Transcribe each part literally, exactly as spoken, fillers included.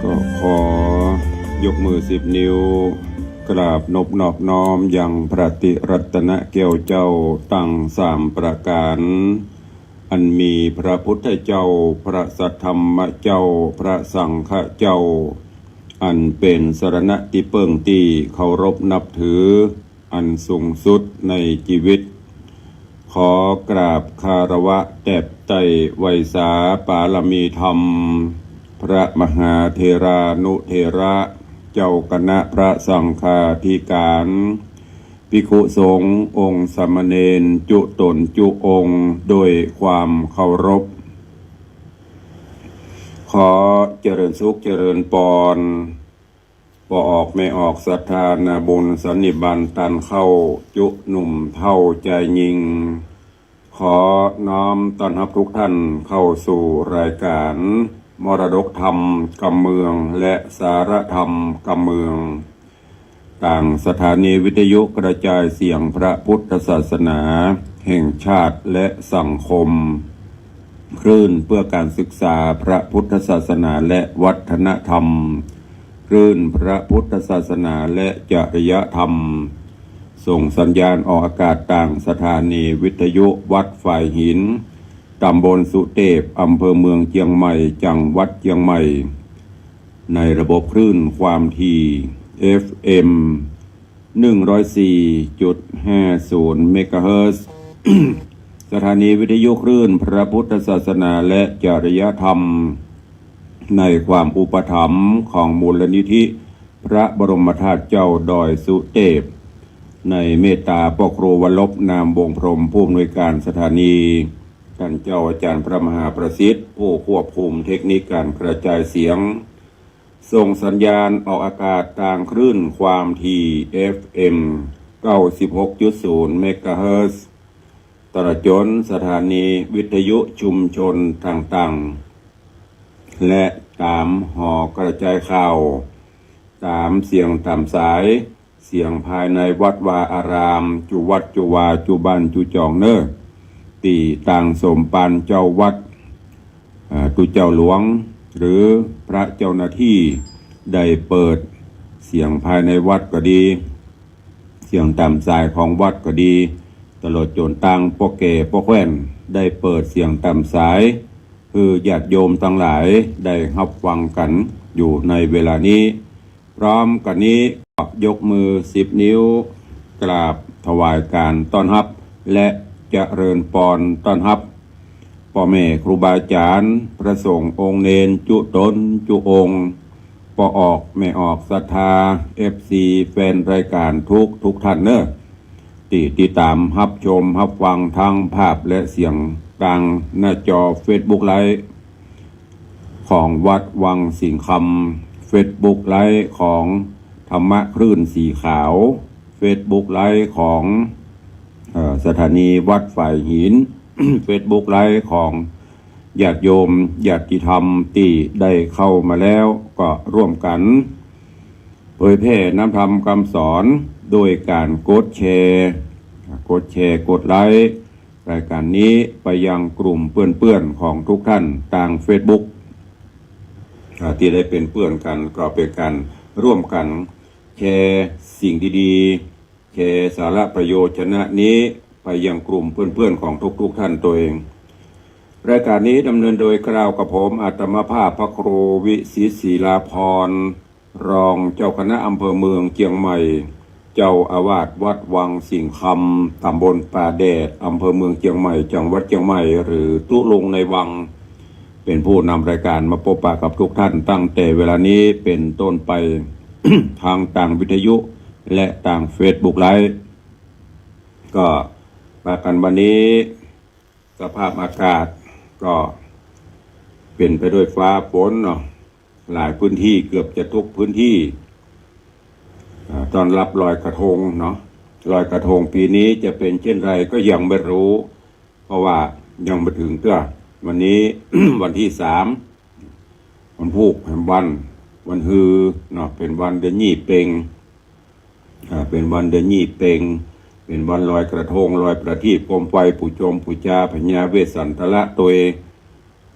ก็ขอยกมือสิบนิ้ว กราบนบนอบน้อมยังพระติรัตนแก้วเจ้าตังสามประก๋าน อันมีพระพุทธเจ้า พระสัทธรรมเจ้า พระสังฆเจ้า อันเป๋นสรณะตี้เปิ้งตี้เคารพนับถือ อันสูงสุดในจีวิต ขอกราบคารวะแตบไต้ไหว้สาปารมีธรรม พระมหาเถรานุเถระ เจ้าคณะพระสังฆาธิการ ภิกขุสงฆ์องค์สามเณรจุ๊ต๋นจุ๊องค์ โดยความเคารพ ขอเจริญสุขเจริญปอน ป้อออกแม่ออกศรัทธานาบุญสันนิบาตต้านเข้า จุ๊หนุ่มเฒ่าจายญิง ขอน้อมต้อนฮับทุกท่านเข้าสู่รายการมรดกธรรมกำเมืองและสาระธรรมกำเมือง ตางสถานีวิทยุกระจายเสียงพระพุทธศาสนาแห่งชาติและสังคม คลื่นเพื่อการศึกษาพระพุทธศาสนาและวัฒนธรรม คลื่นพระพุทธศาสนาและจริยธรรม ส่งสัญญาณออกอากาศตางสถานีวิทยุวัดฝายหิน ตำบลสุเตพ อำเภอเมืองเจียงใหม่ จังหวัดเจียงใหม่ ในระบบคลื่นความถี่ เอฟเอ็ม หนึ่งร้อยสี่จุดห้าศูนย์ เมกะเฮิรตซ์ สถานีวิทยุคลื่นพระพุทธศาสนาและจริยธรรม ในความอุปถัมภ์ของมูลนิธิพระบรมธาตุเจ้าดอยสุเตพ ในเมตตาป้อครูวรรบ นามวงศ์พรหม ผู้อำนวยการสถานี ต้านเจ้าอาจารย์พระมหาประสิทธิ์ ผู้ควบคุมเทคนิคการกระจายเสียง ส่งสัญญาณออกอากาศตางคลื่นความถี่ เอฟเอ็ม เก้าสิบหกจุดศูนย์ เมกะเฮิรตซ์ ตลอดจ๋นสถานีวิทยุชุมชนต่างๆ และต๋ามหอกระจายข่าว ต๋ามเสียงต๋ามสาย เสียงภายในวัดวาอาราม จุวัดจุวา จุบ้านจุจองเน่อ ตี้ตางสมภารเจ้าวัด อ่า ตุ๊เจ้าหลวง หรือพระเจ้าหน้าตี้ได้เปิดเสียงภายในวัดก็ดี เสียงต๋ามสายของวัดก็ดี ตลอดจ๋นตางป้อแก่ป้อแคว่นได้เปิดเสียงต๋ามสาย หื้อญาติโยมตังหลายได้ฮับฟังกั๋นอยู่ในเวลานี้ พร้อมกั๋นนี้ก็ยกมือสิบนิ้ว กราบถวายก๋านต้อนฮับ และเจริญปอนต้อนฮับ ป้อแม่ครูบาอาจ๋ารย์ พระสงฆ์องค์เณรจุ๊ต๋นจุ๊องค์ ป้อออกแม่ออกศรัทธา เอฟซี แฟนรายก๋านทุกทุกท่านเน่อ ตี้ติดต๋ามฮับชมฮับฟังตางภาพและเสียงตางหน้าจอเฟซบุ๊กไลฟ์ ของวัดวังสิงห์คำ เฟซบุ๊กไลฟ์ของธรรมะคลื่นสีขาว เฟซบุ๊กไลฟ์ของ เอ่อ สถานีวัดฝายหิน เฟซบุ๊กไลฟ์ของญาติโยมญาติธรรมตี้ได้เข้ามาแล้ว ก็ร่วมกั๋นเผยแผ่น้ำธรรมคำสอน โดยก๋านกดแชร์ กดแชร์ กดไลค์ รายก๋านนี้ไปยังกลุ่มเปื้อนๆ ของทุกท่านตางเฟซบุ๊ก อ่า ตี้ได้เป๋นเปื้อนกั๋น ก็เป๋นก๋านร่วมกั๋นแชร์สิ่งดีๆ แชร์สาระประโยชน์นี้ไปยังกลุ่มเปื้อนๆ ของทุกๆ ท่านตวยเอง รายก๋านนี้ดำเนินโดยเกล้ากระผมอาตมาภาพพระครูวิสิตศิลาภรณ์ รองเจ้าคณะอำเภอเมืองเจียงใหม่ เจ้าอาวาสวัดวังสิงห์คำ ตำบลป่าแดด อำเภอเมืองเจียงใหม่ จังหวัดเจียงใหม่ หรือตุ๊ลุงในวัง เป๋นผู้นำรายก๋านมาปบปะกับทุกท่านตั้งแต่เวลานี้เป๋นต้นไป ทางตางวิทยุและตางเฟซบุ๊กไลฟ์ ก็ว่ากั๋นวันนี้ สภาพอากาศก็เป๋นไปด้วยฟ้าฝนเนาะ หลายพื้นที่ เกือบจะทุกพื้นที่ อ่า ต้อนรับลอยกระทงเนาะ ลอยกระทงปี๋นี้จะเป๋นเจ้นไรก็ยังไม่รู้ เพราะว่ายังบ่เถิงเตื้อ วันนี้ วันตี้สาม วันพูกแหมวัน วันฮือเนาะ เป๋นวันเดือนยี่เป็ง อ่า เป๋นวันเดือนยี่เป็ง เป๋นวันลอยกระทง ลอยประทีปโคมไฟ ปู๋จงปู๋จาพญาเวสสันตละตวย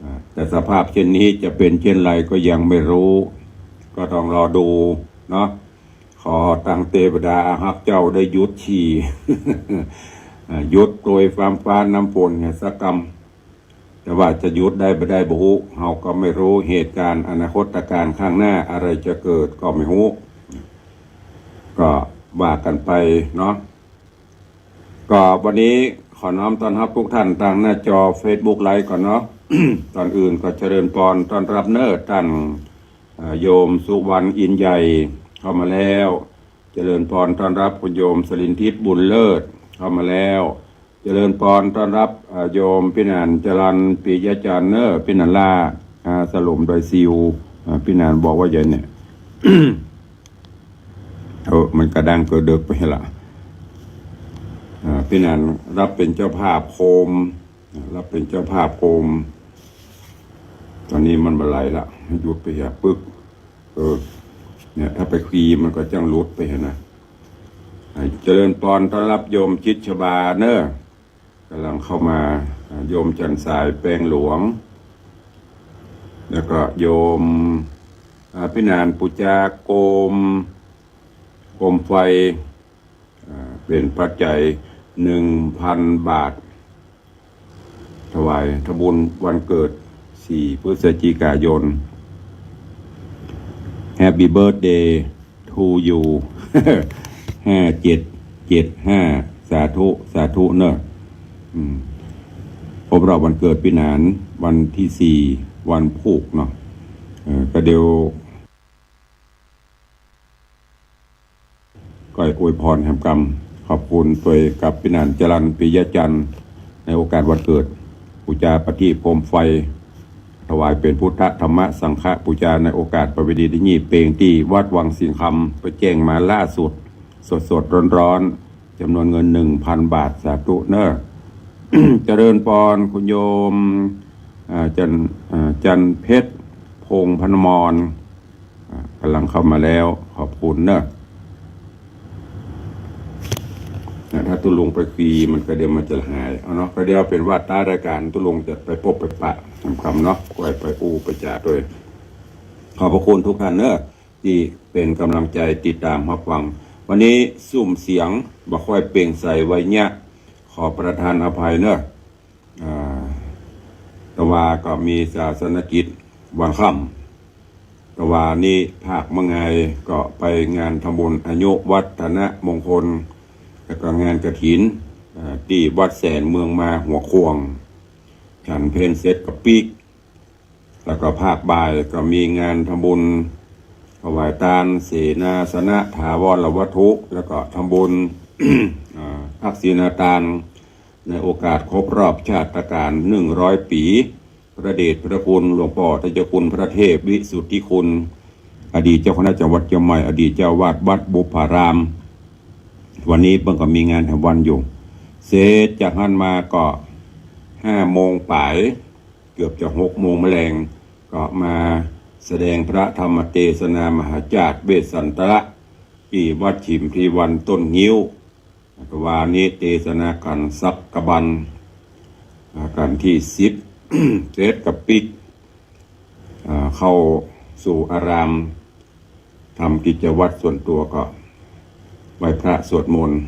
อ่า แต่สภาพเจ้นนี้จะเป๋นเจ้นไรก็ยังไม่รู้ ก็ต้องรอดูเนาะ ขอตางเตวดาอาฮักเจ้าได้หยุดฉี่ อ่า หยุดโตยฟ้า ฟ้าน้ำฝนเหียสักกำ แต่ว่าจะหยุดได้บ่ได้บ่ฮู้ เฮาก็ไม่รู้เหตุการณ์อนาคตการณ์ข้างหน้าอะไรจะเกิดก็ไม่ฮู้ ก็ว่ากั๋นไปเนาะ ก็วันนี้ขอน้อมต้อนรับทุกท่านตางหน้าจอเฟซบุ๊กไลฟ์ก่อนเนาะ ก่อนอื่นก็เจริญปอนต้อนรับเน้อต้าน เอ่อ โยมสุวรรณอินใหญ่เข้ามาแล้ว เจริญปอนต้อนรับคุณโยมสรินทิพย์บุญเลิศเข้ามาแล้ว เจริญปอนต้อนรับ เอ่อ โยมปี้หนานจรัญปิยจันทร์เน้อ ปี้หนานล่า อ่า สลมดอยซิว อ่า ปี้หนานบอกว่าอย่างเนี่ย เออ มันกระด้างเกิดเดิกไปละ อ่า ปี้หนานรับเป๋นเจ้าภาพโคม รับเป๋นเจ้าภาพโคม ต๋อนนี้มันบ่ไหลละ หยุดไปเหียปึ๊ก เออ เนี่ย ถ้าไปคลีมันก็จั้งหลุดไปหั้นนะ อ่า เจริญปอนต้อนรับโยมจิตรชบาเน้อ ก๋ำลังเข้ามา อ่า โยมจันทร์สายแปงหลวง แล้วก็โยม อ่า ปี้หนานปู๋จาโคม โคมไฟ อ่า เป๋นปัจจัยหนึ่งพันบาท ถวายทำบุญวันเกิด สี่พฤศจิกายน Happy birthday to you ห้าเจ็ดเจ็ดห้า สาธุ สาธุเน้อ อืม ครบรอบวันเกิดปี้หนาน วันตี้สี่ วันพูกเนาะ เออ ก็เดี๋ยว ก้อยอวยปอนแหมกำ ขอบคุณตวยกับปี้หนานจรัญปิยจันทร์ ในโอกาสวันเกิด ปู๋จาประทีปโคมไฟ ถวายเป๋นพุทธธรรมสังฆปู๋จาในโอกาสประเพณีเดือนยี่เป็งตี้วัดวังสิงห์คำ ไปแจ้งมาล่าสุด สดๆ ร้อนๆ จ๋ำนวนเงินหนึ่งพันบาท สาธุเน้อ เจริญปอนคุณโยม อ่า จัน อ่า จันเพชร พงษ์พนมร อ่า ก๋ำลังเข้ามาแล้ว ขอบคุณเน้อ นะ ถ้าตุ๊ลุงไปคลีมันก็เดี๋ยวมันจะหาย เอาเนาะ ก็เดี๋ยวเป๋นว่าต๊ายรายก๋านตุ๊ลุงจะไปปบไปปะแหมกำเนาะ ก้อยไปอู้ไปจ๋าตวย ขอบพระคุณทุกท่านเน้อ ตี้เป๋นก๋ำลังใจ๋ติดต๋ามฮับฟัง วันนี้ซุ่มเสียงบ่ค่อยเปล่งใสไวเยียะ ขอประทานอภัยเน้อ อ่า ตะวาก็มีศาสนกิจวันค่ำ ตะวานี้ภาคเมื่องายก็ไปงานทำบุญอายุวัฒนมงคล แล้วก็งานกฐิน อ่า ตี้วัดแสนเมืองมาหัวข่วง ฉันเพลเสร็จก็ปิ๊ก แล้วก็ภาคบ่ายก็มีงานทำบุญถวายตาน เสนาสนะ ถาวรวัตถุ แล้วก็ทำบุญ อ่า ทักษิณาตาน ในโอกาสครบรอบชาตกาลหนึ่งร้อยปี๋ พระเดชพระคุณหลวงป้อเจ้าคุณพระเทพวิสุทธิคุณ อดีตเจ้าคณะจังหวัดเจียงใหม่ อดีตเจ้าอาวาสวัดบุพพาราม วันนี้เปิ้นก็มีงานแหมวันอยู่ เสร็จจากหั้นมาก็ห้าโมงป๋าย เกือบจะหกโมงแมลง ก็มาแสดงพระธรรมเตสนามหาจาตุเวสสันตระ ตี้วัดฉิมพลีวันต้นงิ้ว ตะวานี้เตสนากั๋นสักกะบัน อ่า กั๋นตี้สิบ เสร็จก็ปิ๊ก อ่า เข้าสู่อาราม ทำกิจวัตรส่วนตั๋วก็ไหว้พระสวดมนต์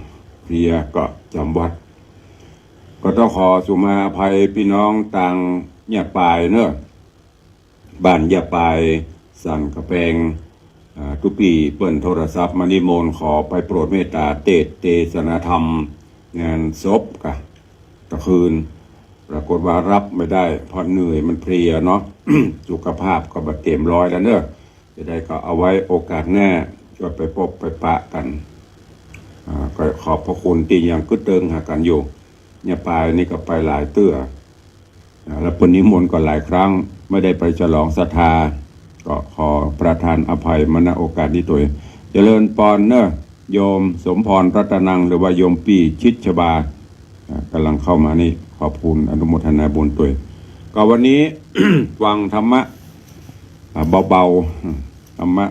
เพลียก็จ๋ำวัตร ก็ต้องขอสุมาอภัยปี้น้องตางย่าปายเน้อ บ้านย่าปาย สันก๋ำแปง อ่า ตุ๊กปี้เปิ้นโทรศัพท์มานิมนต์ขอไปโปรดเมตต๋าเตสน์เตสนาธรรมงานศพกะ ตะคืน ปรากฏว่าฮับบ่ได้ เพราะเหนื่อยมันเพลียเนาะ สุขภาพก็บ่เตรียมร้อยแล้วเนาะ จะได้ก็เอาไว้โอกาสหน้า จะไปปะไปปะกั๋น อ่า ก็ขอบพระคุณตี้ยังกึ๊ดเติงหากั๋นอยู่ เนี่ย ไปนี่ก็ไปหลายเตื้อ อ่า แล้วเปิ้นนิมนต์ก็หลายครั้ง บ่ได้ไปฉลองศรัทธา ก็ขอประทานอภัยมา ณ โอกาสนี้ตวย เจริญปอนเนาะ โยมสมพรรัตนัง หรือว่าโยมปี้ชิดชบา อ่า ก่ำลังเข้ามานี่ ขอบคุณอนุโมทนาบุญตวย ก็วันนี้ ฟังธรรมะ อ่า เบาๆ ธรรมะ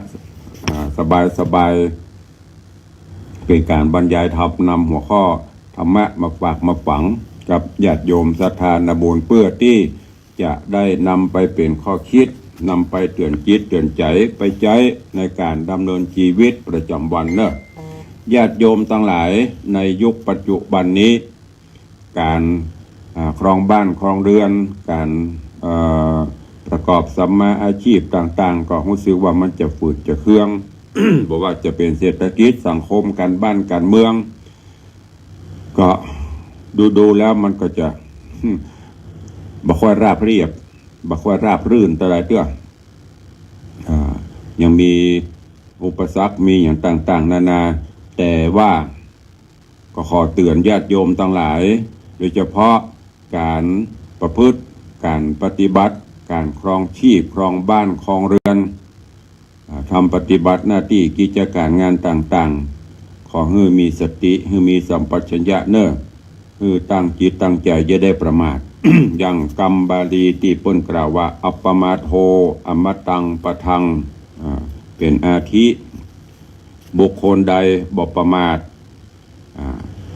อ่า สบายๆ เป๋นก๋านบรรยายธรรมนำหัวข้อธรรมะมาฝากมาฝังกับญาติโยมศรัทธานาบุญ เปื้อตี้จะได้นำไปเป๋นข้อคิด นำไปเตื๋อนจิตเตื๋อนใจ๋ ไปใจ๊ในก๋านดำเนินจีวิตประจ๋ำวันเนาะ ญาติโยมตังหลาย ในยุคปัจจุบันนี้ ก๋าน อ่า ครองบ้านครองเรือน ก๋าน เอ่อ ประกอบสัมมาอาชีพต่างๆ ก็ฮู้สึกว่ามันจะฝืดจะเคือง บ่ว่าจะเป๋นเศรษฐกิจ สังคม ก๋านบ้านก๋านเมือง ก็ดูๆ แล้วมันก็จะ บ่ค่อยราบเรียบ บ่ค่อยราบรื่นเต้าใดเตื้อ อ่า ยังมีอุปสรรค มีหยังต่างๆ นานา แต่ว่า ก็ขอเตื๋อนญาติโยมตังหลาย โดยเฉพาะก๋านประพฤติ ก๋านปฏิบัติ ก๋านครองชีพ ครองบ้าน ครองเรือน อ่า ทำปฏิบัติหน้าตี้กิจก๋านงานต่างๆ ขอหื้อมีสติ หื้อมีสัมปชัญญะเนาะ หื้อตั้งจิตตั้งใจ๋ อย่าได้ประมาท อย่างกำบาลีตี้เปิ้นกล่าวว่า อัปปมาโท อมตังปะทัง อ่า เป๋นอาทิ บุคคลใดบ่ประมาท อ่า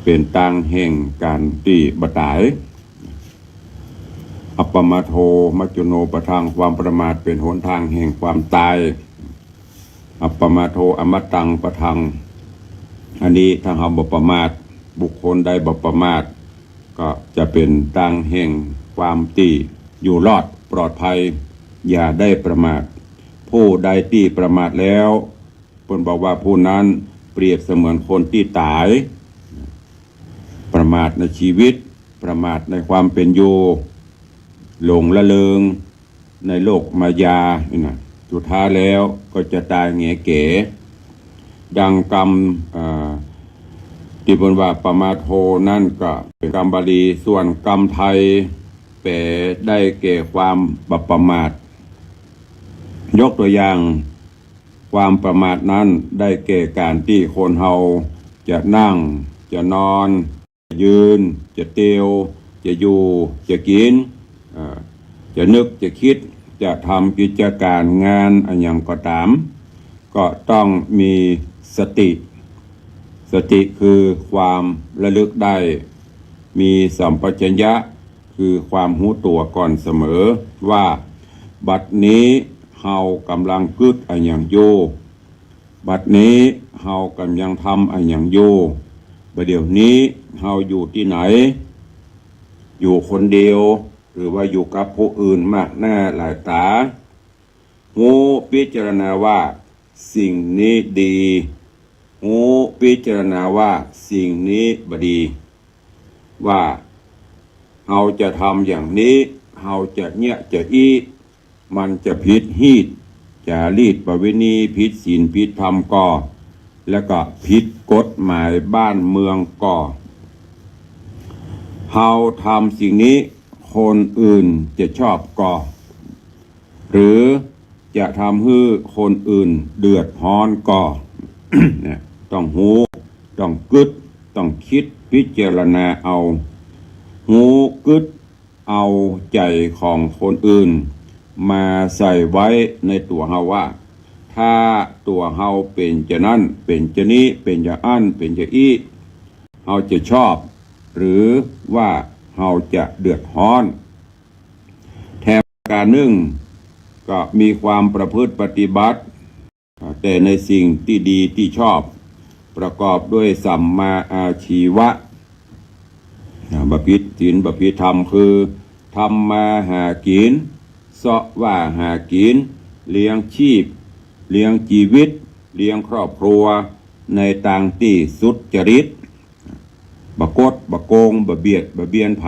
เป๋นตางแห่งก๋านตี้บ่ต๋าย อัปปมาโท มัจจุโนปะทัง ความประมาทเป๋นหนตางแห่งความต๋าย อัปปมาโท อมตังปะทัง อันนี้ถ้าเฮาบ่ประมาท บุคคลใดบ่ประมาท ก็จะเป๋นตางแห่งความตี้อยู่รอดปลอดภัย อย่าได้ประมาท ผู้ใดตี้ประมาทแล้ว เปิ้นบอกว่าผู้นั้นเปรียบเสมือนคนตี้ต๋าย ประมาทในจีวิต ประมาทในความเป๋นอยู่ หลงละเริงในโลกมายานี่นะ สุดท้ายแล้วก็จะต๋ายแหงแก๋ ดังกำ อ่า ตี้เปิ้นว่าปมาโทนั้นก็เป๋นกำบาลี ส่วนกำไทยแป๋ได้แก่ความบ่ประมาท ยกตั๋วอย่าง ความประมาทนั้นได้แก่ก๋านตี้คนเฮาจะนั่ง จะนอน จะยืน จะเตียว จะอยู่ จะกิ๋น อ่า จะนึก จะกึ๊ด จะทำกิจก๋านงานอะหยังก็ต๋าม ก็ต้องมีสติ สติคือความระลึกได้ มีสัมปชัญญะ คือความฮู้ตั๋วก่อนเสมอ ว่าบัดนี้เฮาก่ำลังกึ๊ดอะหยังอยู่ บัดนี้เฮาก่ำลังทำอะหยังอยู่ บ่าเดี่ยวนี้เฮาอยู่ตี้ไหน อยู่คนเดียว หรือว่าอยู่กับผู้อื่นมากหน้าหลายต๋า ฮู้พิจารณาว่าสิ่งนี้ดี ฮู้พิจารณาว่าสิ่งนี้บ่ดี ว่าเฮาจะทำอย่างนี้ เฮาจะเยียะจะอี้ มันจะผิดฮีตจารีตประเวณี ผิดศีลผิดธรรมก่อ แล้วก็ผิดกฎหมายบ้านเมืองก่อ เฮาทำสิ่งนี้คนอื่นจะชอบก่อ หรือจะทำหื้อคนอื่นเดือดฮ้อนก่อ เนี่ย ต้องฮู้ ต้องกึ๊ด ต้องกึ๊ดพิจารณาเอา ฮู้กึ๊ดเอาใจ๋ของคนอื่นมาใส่ไว้ในตั๋วเฮาว่า ถ้าตั๋วเฮาเป๋นจานั้น เป๋นจานี้ เป๋นจาอั้น เป๋นจาอี้ เฮาจะชอบ หรือว่าเฮาจะเดือดฮ้อน แถมก๋านนึ่งก็มีความประพฤติปฏิบัติ แต่ในสิ่งตี้ดีตี้ชอบ ประกอบด้วยสัมมาอาชีวะ อ่า บ่ผิดศีลบ่ผิดธรรม คือทำมาหากิ๋น เซาะว่าหากิ๋น เลี้ยงชีพ เลี้ยงจีวิต เลี้ยงครอบครัว ในตางตี้สุจริต บ่ก๊ด บ่โกง บ่เบียด บ่เบียนใผ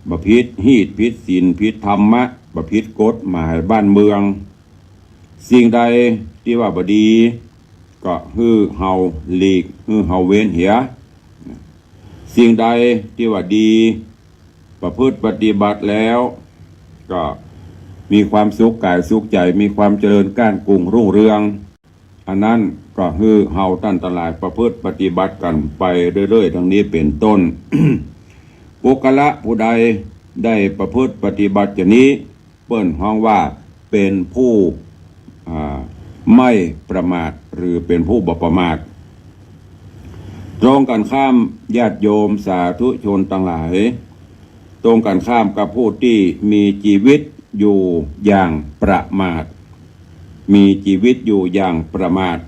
บ่ผิดฮีตผิดศีล ผิดธรรมะ บ่ผิดกฎหมายบ้านเมือง สิ่งใดตี้ว่าบ่ดี ก็หื้อเฮาหลีก หื้อเฮาเว้นเหีย สิ่งใดตี้ว่าดี ประพฤติปฏิบัติแล้ว ก็มีความสุขก๋ายสุขใจ๋ มีความเจริญก้านกุ่งรุ่งเรือง อันนั้นก็หื้อเฮาต้านตังหลายประพฤติปฏิบัติกั๋นไปเรื่อยๆ ดังนี้เป๋นต้น ปุคคละผู้ใดได้ประพฤติปฏิบัติอย่างนี้ เปิ้นฮ้องว่าเป๋นผู้ อ่า ไม่ประมาท หรือเป๋นผู้บ่ประมาท ตรงกั๋นข้าม ญาติโยมสาธุชนตังหลาย ตรงกั๋นข้ามกับผู้ตี้มีจีวิตอยู่อย่างประมาท มีจีวิตอยู่อย่างประมาท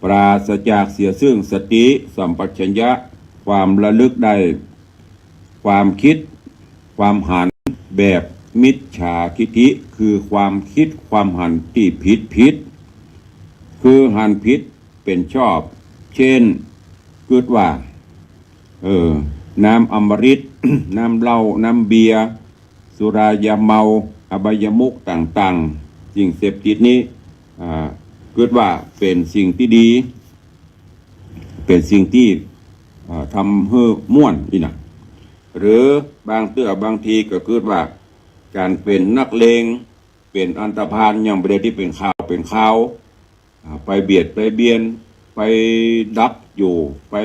ปราศจากเสียซึ่งสติสัมปชัญญะ ความระลึกได้ ความคิด ความหันแบบมิจฉาทิฏฐิ คือความคิดความหันตี้ผิดผิด คือหันผิดเป๋นชอบ เช่น กึ๊ดว่า เออ น้ำอมฤต น้ำเหล้า น้ำเบียร์ สุรายาเมา อบายมุขต่างๆ สิ่งเสพติดนี้ อ่า กึ๊ดว่าเป๋นสิ่งตี้ดี เป๋นสิ่งตี้ อ่า ทำหื้อม่วนอี้นะ หรือบางเตื้อบางทีก็กึ๊ดว่าก๋านเป๋นนักเลง เป๋นอันธพาล ยังบ่ได้ตี้เป๋นข่าวเป๋นคราว อ่า ไปเบียดไปเบียน ไปดักอยู่ ไป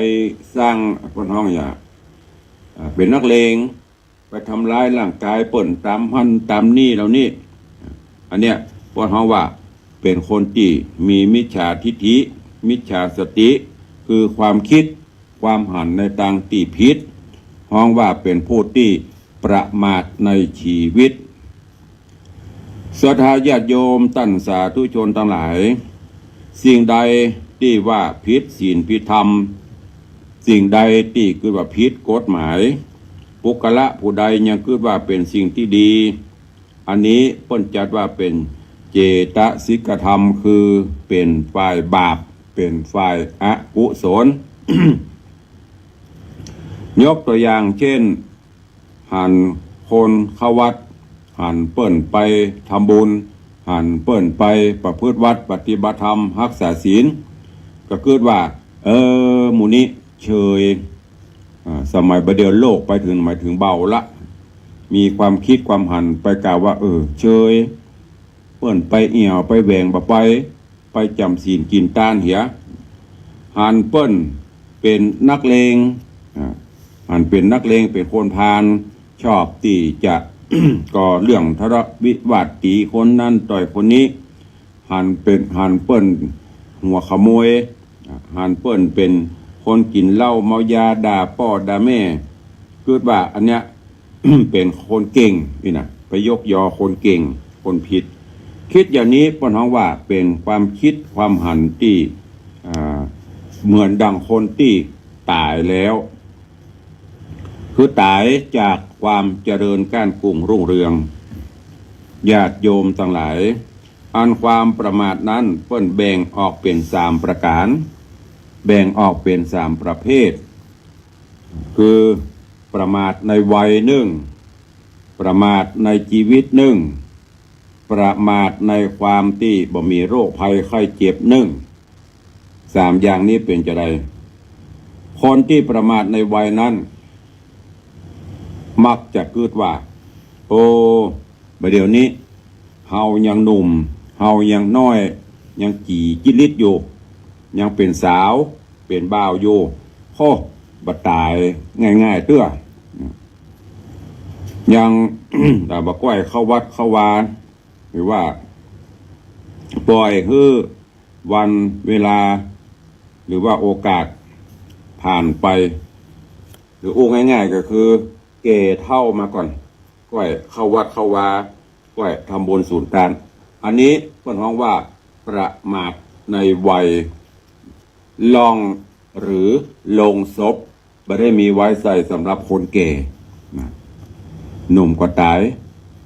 สร้าง เปิ้นฮ้องหยัง อ่า เป๋นนักเลง ไปทำร้ายร่างกายเปิ้นต๋ามหั้นต๋ามนี่เหล่านี้ อันเนี้ยเปิ้นฮ้องว่าเป๋นคนตี้มีมิจฉาทิฏฐิ มิจฉาสติ คือความคิดความหันในตางตี้ผิด ฮ้องว่าเป๋นผู้ตี้ประมาทในจีวิต ศรัทธาญาติโยมต้านสาธุชนตังหลาย สิ่งใดตี้ว่าผิดศีลผิดธรรม สิ่งใดตี้กึ๊ดว่าผิดกฎหมาย ปุคคละผู้ใดยังกึ๊ดว่าเป๋นสิ่งตี้ดี อันนี้เปิ้นจัดว่าเป๋นเจตสิกธรรม คือเป๋นฝ่ายบาป เป๋นฝ่ายอกุศล ยกตั๋วอย่างเช่น หันคนเข้าวัด หันเปิ้นไปทำบุญ หันเปิ้นไปประพฤติวัตรปฏิบัติธรรม ฮักษาศีล ก็กึ๊ดว่า เออ หมู่นี้เชย อ่า สมัยบ่าเดี่ยวโลกไปเถิง หมายเถิงเบาละ มีความคิดความหันไปกล่าวว่า เออ เชย เปิ้นไปแอ่วไปแหว่งบ่ไป ไปจ๋ำศีลกิ๋นตานเหีย หันเปิ้นเป๋นนักเลง อ่า หันเป๋นนักเลง เป๋นคนพาล ชอบตี้จะ ก่อเรื่องทะเลาะวิวาท ตี๋คนนั้นต่อยคนนี้ หันเป๋น หันเปิ้นหัวขโมย อ่า หันเปิ้นเป๋นคนกิ๋นเหล้าเมายา ด่าป้อด่าแม่ กึ๊ดว่าอันเนี้ย เป๋นคนเก่งอี้นะ ไปยกยอคนเก่ง คนผิด คิดอย่างนี้เปิ้นฮ้องว่าเป๋นความคิดความหันตี้ อ่า เหมือนดังคนตี้ต๋ายแล้ว คือต๋ายจากความเจริญก้านกุ่งรุ่งเรือง ญาติโยมตังหลาย อันความประมาทนั้นเปิ้นแบ่งออกเป๋นสามประก๋าน แบ่งออกเป๋นสามประเภท คือประมาทในวัยนึ่ง ประมาทในจีวิตนึ่ง ประมาทในความตี้บ่มีโรคภัยไข้เจ็บนึ่ง สามอย่างนี้เป๋นจาใด คนตี้ประมาทในวัยนั้น มักจะกึ๊ดว่า โอ้ บ่าเดี่ยวนี้ เฮายังหนุ่ม เฮายังน้อย ยังกี่จิลิดอยู่ ยังเป๋นสาว เป๋นบ่าวอยู่ โฮ บ่ต๋ายง่ายๆ เตื้อ ยัง แต่บ่ก้อยเข้าวัดเข้าวา หรือว่าปล่อยหื้อวันเวลา หรือว่าโอกาสผ่านไป หรืออู้ง่ายๆ ก็คือแก่เฒ่ามาก่อน ก้อยเข้าวัดเข้าวา ก้อยทำบุญสูญตาน อันนี้เปิ้นฮ้องว่าประมาทในวัย ลอง หรือโลงศพ บ่ได้มีไว้ใส่สำหรับคนแก่นะ หนุ่มก็ต๋าย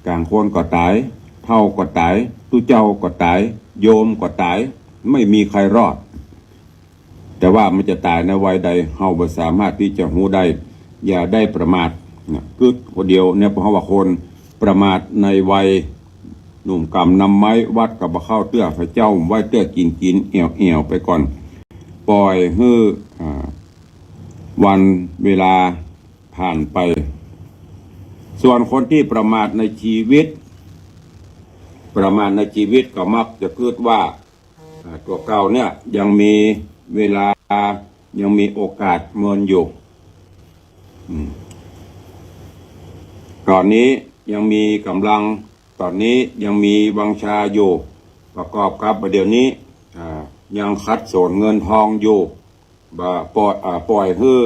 ก๋างคนก็ต๋าย เฒ่าก็ต๋าย ตุ๊เจ้าก็ต๋าย โยมก็ต๋าย ไม่มีใครรอด แต่ว่ามันจะต๋ายในวัยใด เฮาบ่สามารถตี้จะฮู้ได้ อย่าได้ประมาทนะ กึ๊ดคนเดียวเนี่ย เพราะว่าคนประมาทในวัยหนุ่มกำนำไม้ วัดก็บ่เข้าเตื้อ พระเจ้าไว้เตื้อกิ๋นกิ๋นแอ่วแอ่วไปก่อน ป่อยหื้อ อ่า วันเวลาผ่านไป ส่วนคนตี้ประมาทในชีวิต ประมาทในชีวิตก็มักจะกึ๊ดว่า อ่า ตั๋วเก่าเนี่ยยังมีเวลา ยังมีโอกาสเมินอยู่ อืม ต๋อนนี้ยังมีก๋ำลัง ต๋อนนี้ยังมีวังชาอยู่ ประกอบกับบ่าเดี่ยวนี้ อ่า ยังขัดสนเงินทองอยู่ บ่า ป่อย อ่า ป่อยหื้อ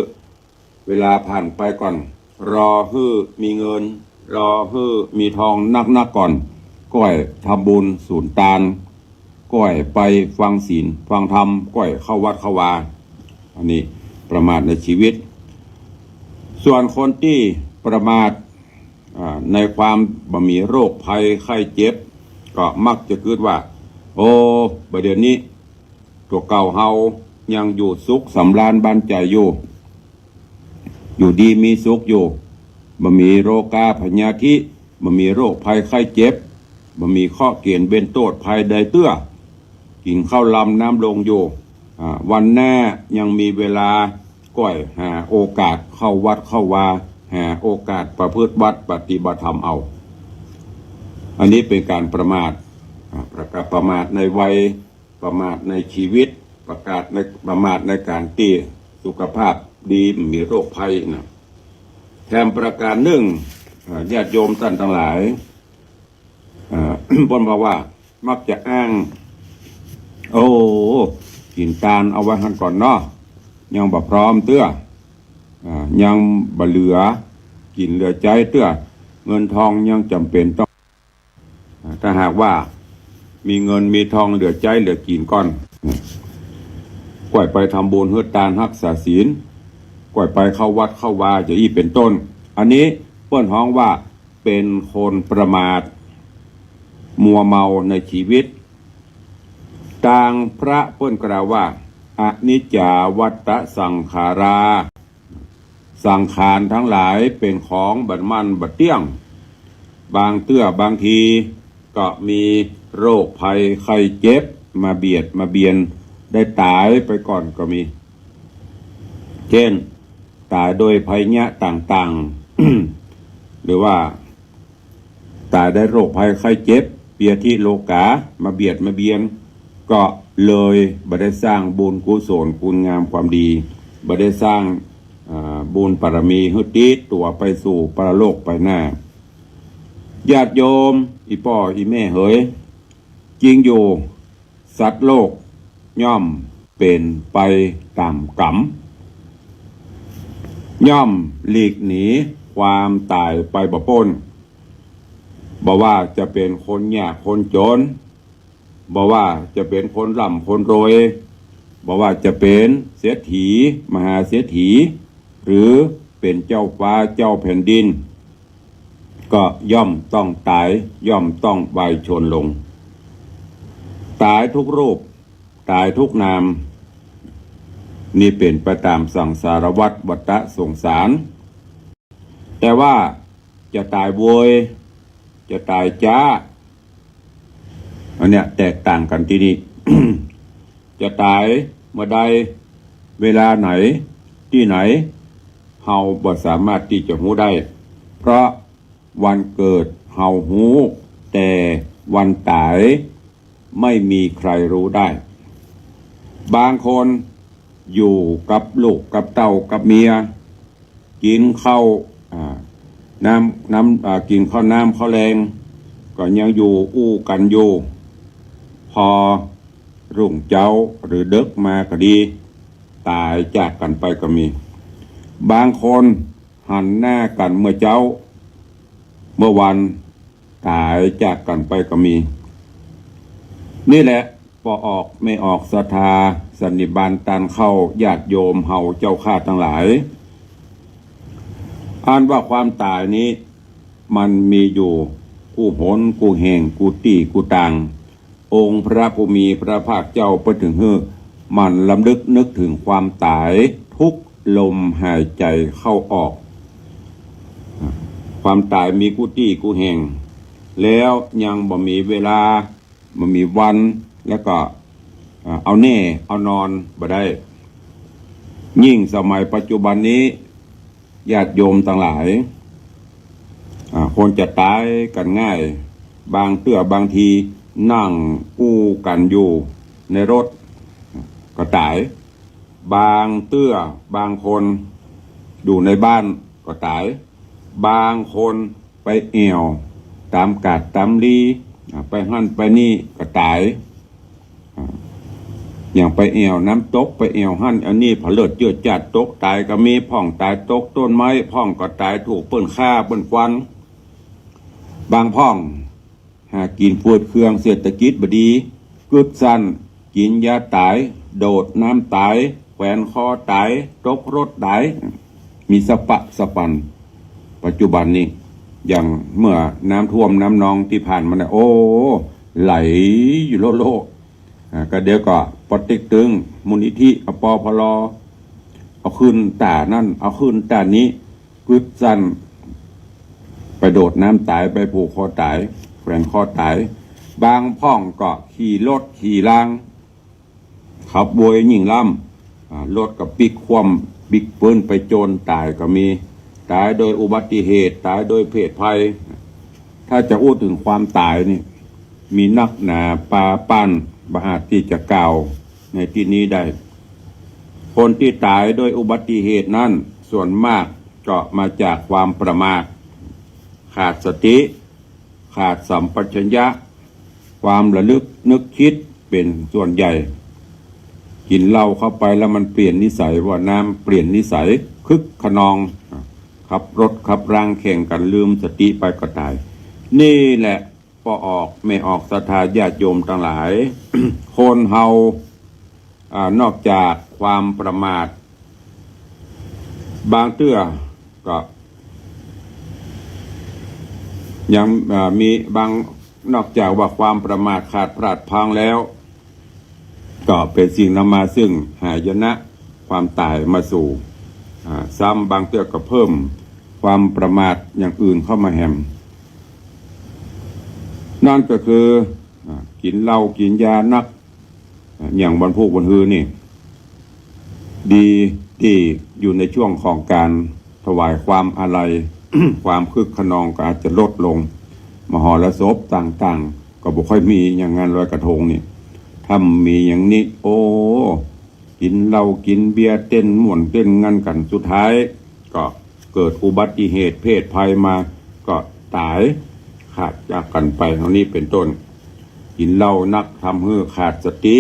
เวลาผ่านไปก่อน รอหื้อมีเงิน รอหื้อมีทองนักๆ ก่อน ก้อยทำบุญสูนตาน ก้อยไปฟังศีลฟังธรรม ก้อยเข้าวัดเข้าวา อันนี้ประมาทในชีวิต ส่วนคนตี้ประมาท อ่า ในความบ่มีโรคภัยไข้เจ็บ ก็มักจะกึ๊ดว่า โอ้ บ่าเดี่ยวนี้ ตั๋วเก่าเฮายังอยู่สุขสำราญบานใจ๋อยู่ อยู่ดีมีสุขอยู่ บ่มีโรคาพยาธิ บ่มีโรคภัยไข้เจ็บ บ่มีเคราะห์เก๋ณฑ์เวรโต้ษภัยใดเตื้อ กิ๋นข้าวลำน้ำลงอยู่ อ่า วันหน้ายังมีเวลา ก้อยหาโอกาสเข้าวัดเข้าวา หาโอกาสประพฤติวัตรปฏิบัติธรรมเอา อันนี้เป๋นก๋านประมาท อ่า ประกาศประมาทในวัย ประมาทในชีวิต ประกาศใน ประมาทในก๋านตี้สุขภาพดี บ่มีโรคภัยนะ แถมประก๋านนึ่ง อ่า ญาติโยมต้านตังหลาย อ่า เปิ้นบอกว่ามักจะอ้าง โอ้ กิ๋นตานเอาไว้หั้นก่อนเนาะ ยังบ่พร้อมเตื้อ อ่า ยังบ่เหลือกิ๋นเหลือใจ๊เตื้อ เงินทองยังจ๋ำเป๋นต้อง อ่า ถ้าหากว่ามีเงินมีทองเหลือใจ๊เหลือกิ๋นก่อน ก้อยไปทำบุญหื้อตานฮักษาศีล ก้อยไปเข้าวัดเข้าวา จะอี้เป๋นต้น อันนี้เปิ้นฮ้องว่าเป๋นคนประมาท มัวเมาในชีวิต ตางพระเปิ้นกล่าวว่า อนิจจาวัฏฏะสังขารา สังขารตังหลายเป๋นของบ่มั่นบ่เตี้ยง บางเตื้อบางทีก็มีโรคภัยไข้เจ็บมาเบียดมาเบียน ได้ต๋ายไปก่อนก็มี เจ้น ต๋ายโดยภัยยะต่างๆ หรือว่า ต๋ายได้โรคภัยไข้เจ็บ พยาธิโรคา มาเบียดมาเบียน ก็เลยบ่ได้สร้างบุญกุศลคุณงามความดี บ่ได้สร้าง อ่า บุญบารมีหื้อติดตั๋วไปสู่ปรโลกไปหน้า ญาติโยม อี่ป้ออี่แม่เหย จริงอยู่ สัตว์โลกย่อมเป๋นไปต๋ามก๋รรม ย่อมหลีกหนีความต๋ายไปบ่ป๊น บ่ว่าจะเป๋นคนยากคนจ๋น บ่ว่าจะเป๋นคนร่ำคนรวย บ่ว่าจะเป๋นเศรษฐี มหาเศรษฐี หรือเป๋นเจ้าฟ้าเจ้าแผ่นดิน ก็ย่อมต้องต๋าย ย่อมต้องวายชวนลง ต๋ายทุกรูป ต๋ายทุกนาม นี่เป๋นไปต๋ามสังสารวัฏวัฏฏะสงสาร แต่ว่าจะต๋ายโวย จะต๋ายจ๊า อันเนี้ยแตกต่างกั๋นตี้นี่ จะต๋ายเมื่อใด เวลาไหน ตี้ไหน เฮาบ่สามารถตี้จะฮู้ได้ เพราะวันเกิดเฮาฮู้ แต่วันต๋ายไม่มีใครฮู้ได้ บางคนอยู่กับลูกกับเต้ากับเมีย กิ๋นข้าว อ่า น้ำ น้ำ อ่า กิ๋นข้าวน้ำข้าวแลง ก็ยังอยู่อู้กั๋นอยู่ พอรุ่งเจ๊าหรือเดิ็กมาก็ดี ต๋ายจากกั๋นไปก็มี บางคนหันหน้ากั๋นเมื่อเจ๊า เมื่อวัน ต๋ายจากกั๋นไปก็มี นี่แหละ ป้อออกแม่ออกศรัทธาสันนิบาตต้านเข้าญาติโยมเฮาเจ้าข้าตังหลาย อันว่าความต๋ายนี้ มันมีอยู่กู้หนกู้แห่งกู้ตี้กู้ตาง องค์พระผู้มีพระภาคเจ้าเปิ้นถึงหื้อหมั่นรำลึกนึกถึงความต๋ายทุกลมหายใจ๋เข้าออก ความต๋ายมีกู้ตี้กู้แห่ง แล้วยังบ่มีเวลา บ่มีวัน แล้วก็ อ่า เอาแน่เอานอนบ่ได้ ยิ่งสมัยปัจจุบันนี้ ญาติโยมตังหลาย อ่า คนจะต๋ายกั๋นง่าย บางเตื้อบางทีนั่งอู้กั๋นอยู่ในรถก็ต๋าย บางเตื้อบางคนอยู่ในบ้านก็ต๋าย บางคนไปแอ่วต๋ามกาดต๋ามลี อ่า ไปหั้นไปนี่ก็ต๋าย อ่า อย่างไปแอ่วน้ำตก ไปแอ่วหั้นแอ่วนี่ ผะเลิดเจื้อจ้าดตกต๋ายก็มี พ่องต๋ายตกต้นไม้ พ่องก็ต๋ายถูกเปิ้นฆ่าเปิ้นฟัน บางพ่องหากิ๋นเฟือดเคือง เศรษฐกิจบ่ดี กึ๊ดสั้น กิ๋นยาต๋าย โดดน้ำต๋าย แขวนคอต๋าย ตกรถต๋าย มีสะปะสะปัน ปัจจุบันนี้ อย่างเมื่อน้ำท่วมน้ำนองตี้ผ่านมาเนี่ย โอ้ ไหลอยู่โล่ๆ อ่า ก็เดี๋ยวก็ปอเต็กตึง มูลนิธิ อปภล เอาคืนต้านั่น เอาคืนต้านี้ กึ๊ดสั้น ไปโดดน้ำต๋าย ไปผูกคอต๋าย แขวนคอต๋าย บางพ่องก็ขี่รถขี่ราง ขับโวยยิ่งล้ำ อ่า รถก็ปิ๊กคว่ำ ปิ๊กปื๊นไปโจนต๋ายก็มี ต๋ายโดยอุบัติเหตุ ต๋ายโดยเพศภัย ถ้าจะอู้ถึงความต๋ายนี่ มีนักหนาปาป้าน บ่อาจตี้จะกล่าวในตี้นี้ได้ คนตี้ต๋ายโดยอุบัติเหตุนั้น ส่วนมากก็มาจากความประมาท ขาดสติ ขาดสัมปชัญญะ ความระลึกนึกคิดเป๋นส่วนใหญ่ กิ๋นเหล้าเข้าไปแล้วมันเปลี่ยนนิสัย ว่าน้ำเปลี่ยนนิสัย คึกคะนอง ขับรถขับรางแข่งกั๋น ลืมสติไปก็ต๋าย นี่แหละ ป้อออกแม่ออกศรัทธาญาติโยมตังหลาย คนเฮา อ่า นอกจากความประมาท บางเตื้อก็ ยัง อ่า มีบาง นอกจากว่าความประมาทขาดพลาดพลั้งแล้ว ก็เป๋นสิ่งนำมาซึ่งหายนะ ความต๋ายมาสู่ อ่า ซ้ำบางเตื้อก็เพิ่มความประมาทอย่างอื่นเข้ามาแหม นั่นก็คือ อ่า กิ๋นเหล้ากิ๋นยานัก อ่า อย่างวันพูกวันฮือนี่ ดีตี้อยู่ในช่วงของก๋านถวายความอาลัย ความคึกคะนองก็อาจจะลดลง มหรสพต่างๆ ก็บ่ค่อยมีอย่างงานลอยกระทงนี่ ถ้ามีอย่างนี้ โอ้ กิ๋นเหล้ากิ๋นเบียร์เต้นม่วนเต้นงันกั๋น สุดท้ายก็เกิดอุบัติเหตุเพศภัยมา ก็ต๋ายขาดจากกั๋นไป เท่านี้เป๋นต้น กิ๋นเหล้านักทำหื้อขาดสติ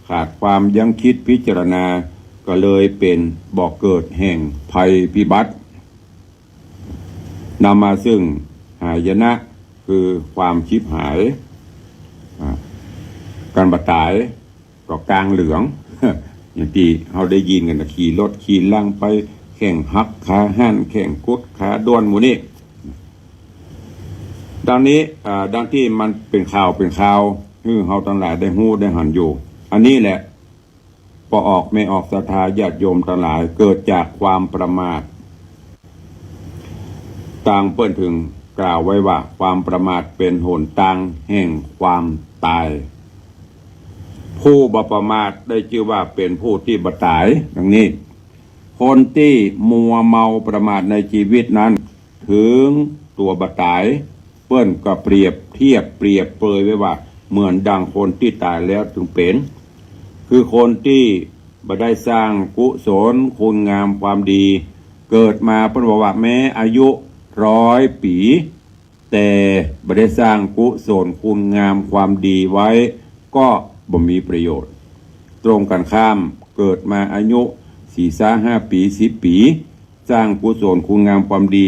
ขาดความยั้งคิดพิจารณา ก็เลยเป๋นบ่อเกิดแห่งภัยพิบัติ นำมาซึ่งหายนะ คือความฉิบหาย อ่า ก๋านบ่ต๋ายก็กางเหลือง อย่างตี้เฮาได้ยินกั๋นนะ ขี่รถขี่รางไป แข้งหักขาหั้น แข้งกุดขาด้วนหมู่นี้ ดังนี้ อ่า ดังตี้มันเป๋นข่าวเป๋นข่าว หื้อเฮาตังหลายได้ฮู้ได้หันอยู่ อันนี้แหละ ป้อออกแม่ออกศรัทธาญาติโยมตังหลาย เกิดจากความประมาท ตางเปิ้นถึงกล่าวไว้ว่า ความประมาทเป๋นหนตางแห่งความต๋าย ผู้บ่ประมาทได้จื้อว่าเป๋นผู้ตี้บ่ต๋าย ดังนี้ คนตี้มัวเมาประมาทในจีวิตนั้น เถิงตั๋วบ่ต๋าย เปิ้นก็เปรียบเทียบเปรียบเปยไว้ว่า เหมือนดังคนตี้ต๋ายแล้วเถิงเป๋น คือคนตี้บ่ได้สร้างกุศลคุณงามความดี เกิดมาเปิ้นบอกว่าแม้อายุร้อยปี๋ แต่บ่ได้สร้างกุศลคุณงามความดีไว้ ก็บ่มีประโยชน์ ตรงกั๋นข้าม เกิดมาอายุสี่ซาห้าปี๋ สิบปี๋ สร้างกุศลคุณงามความดี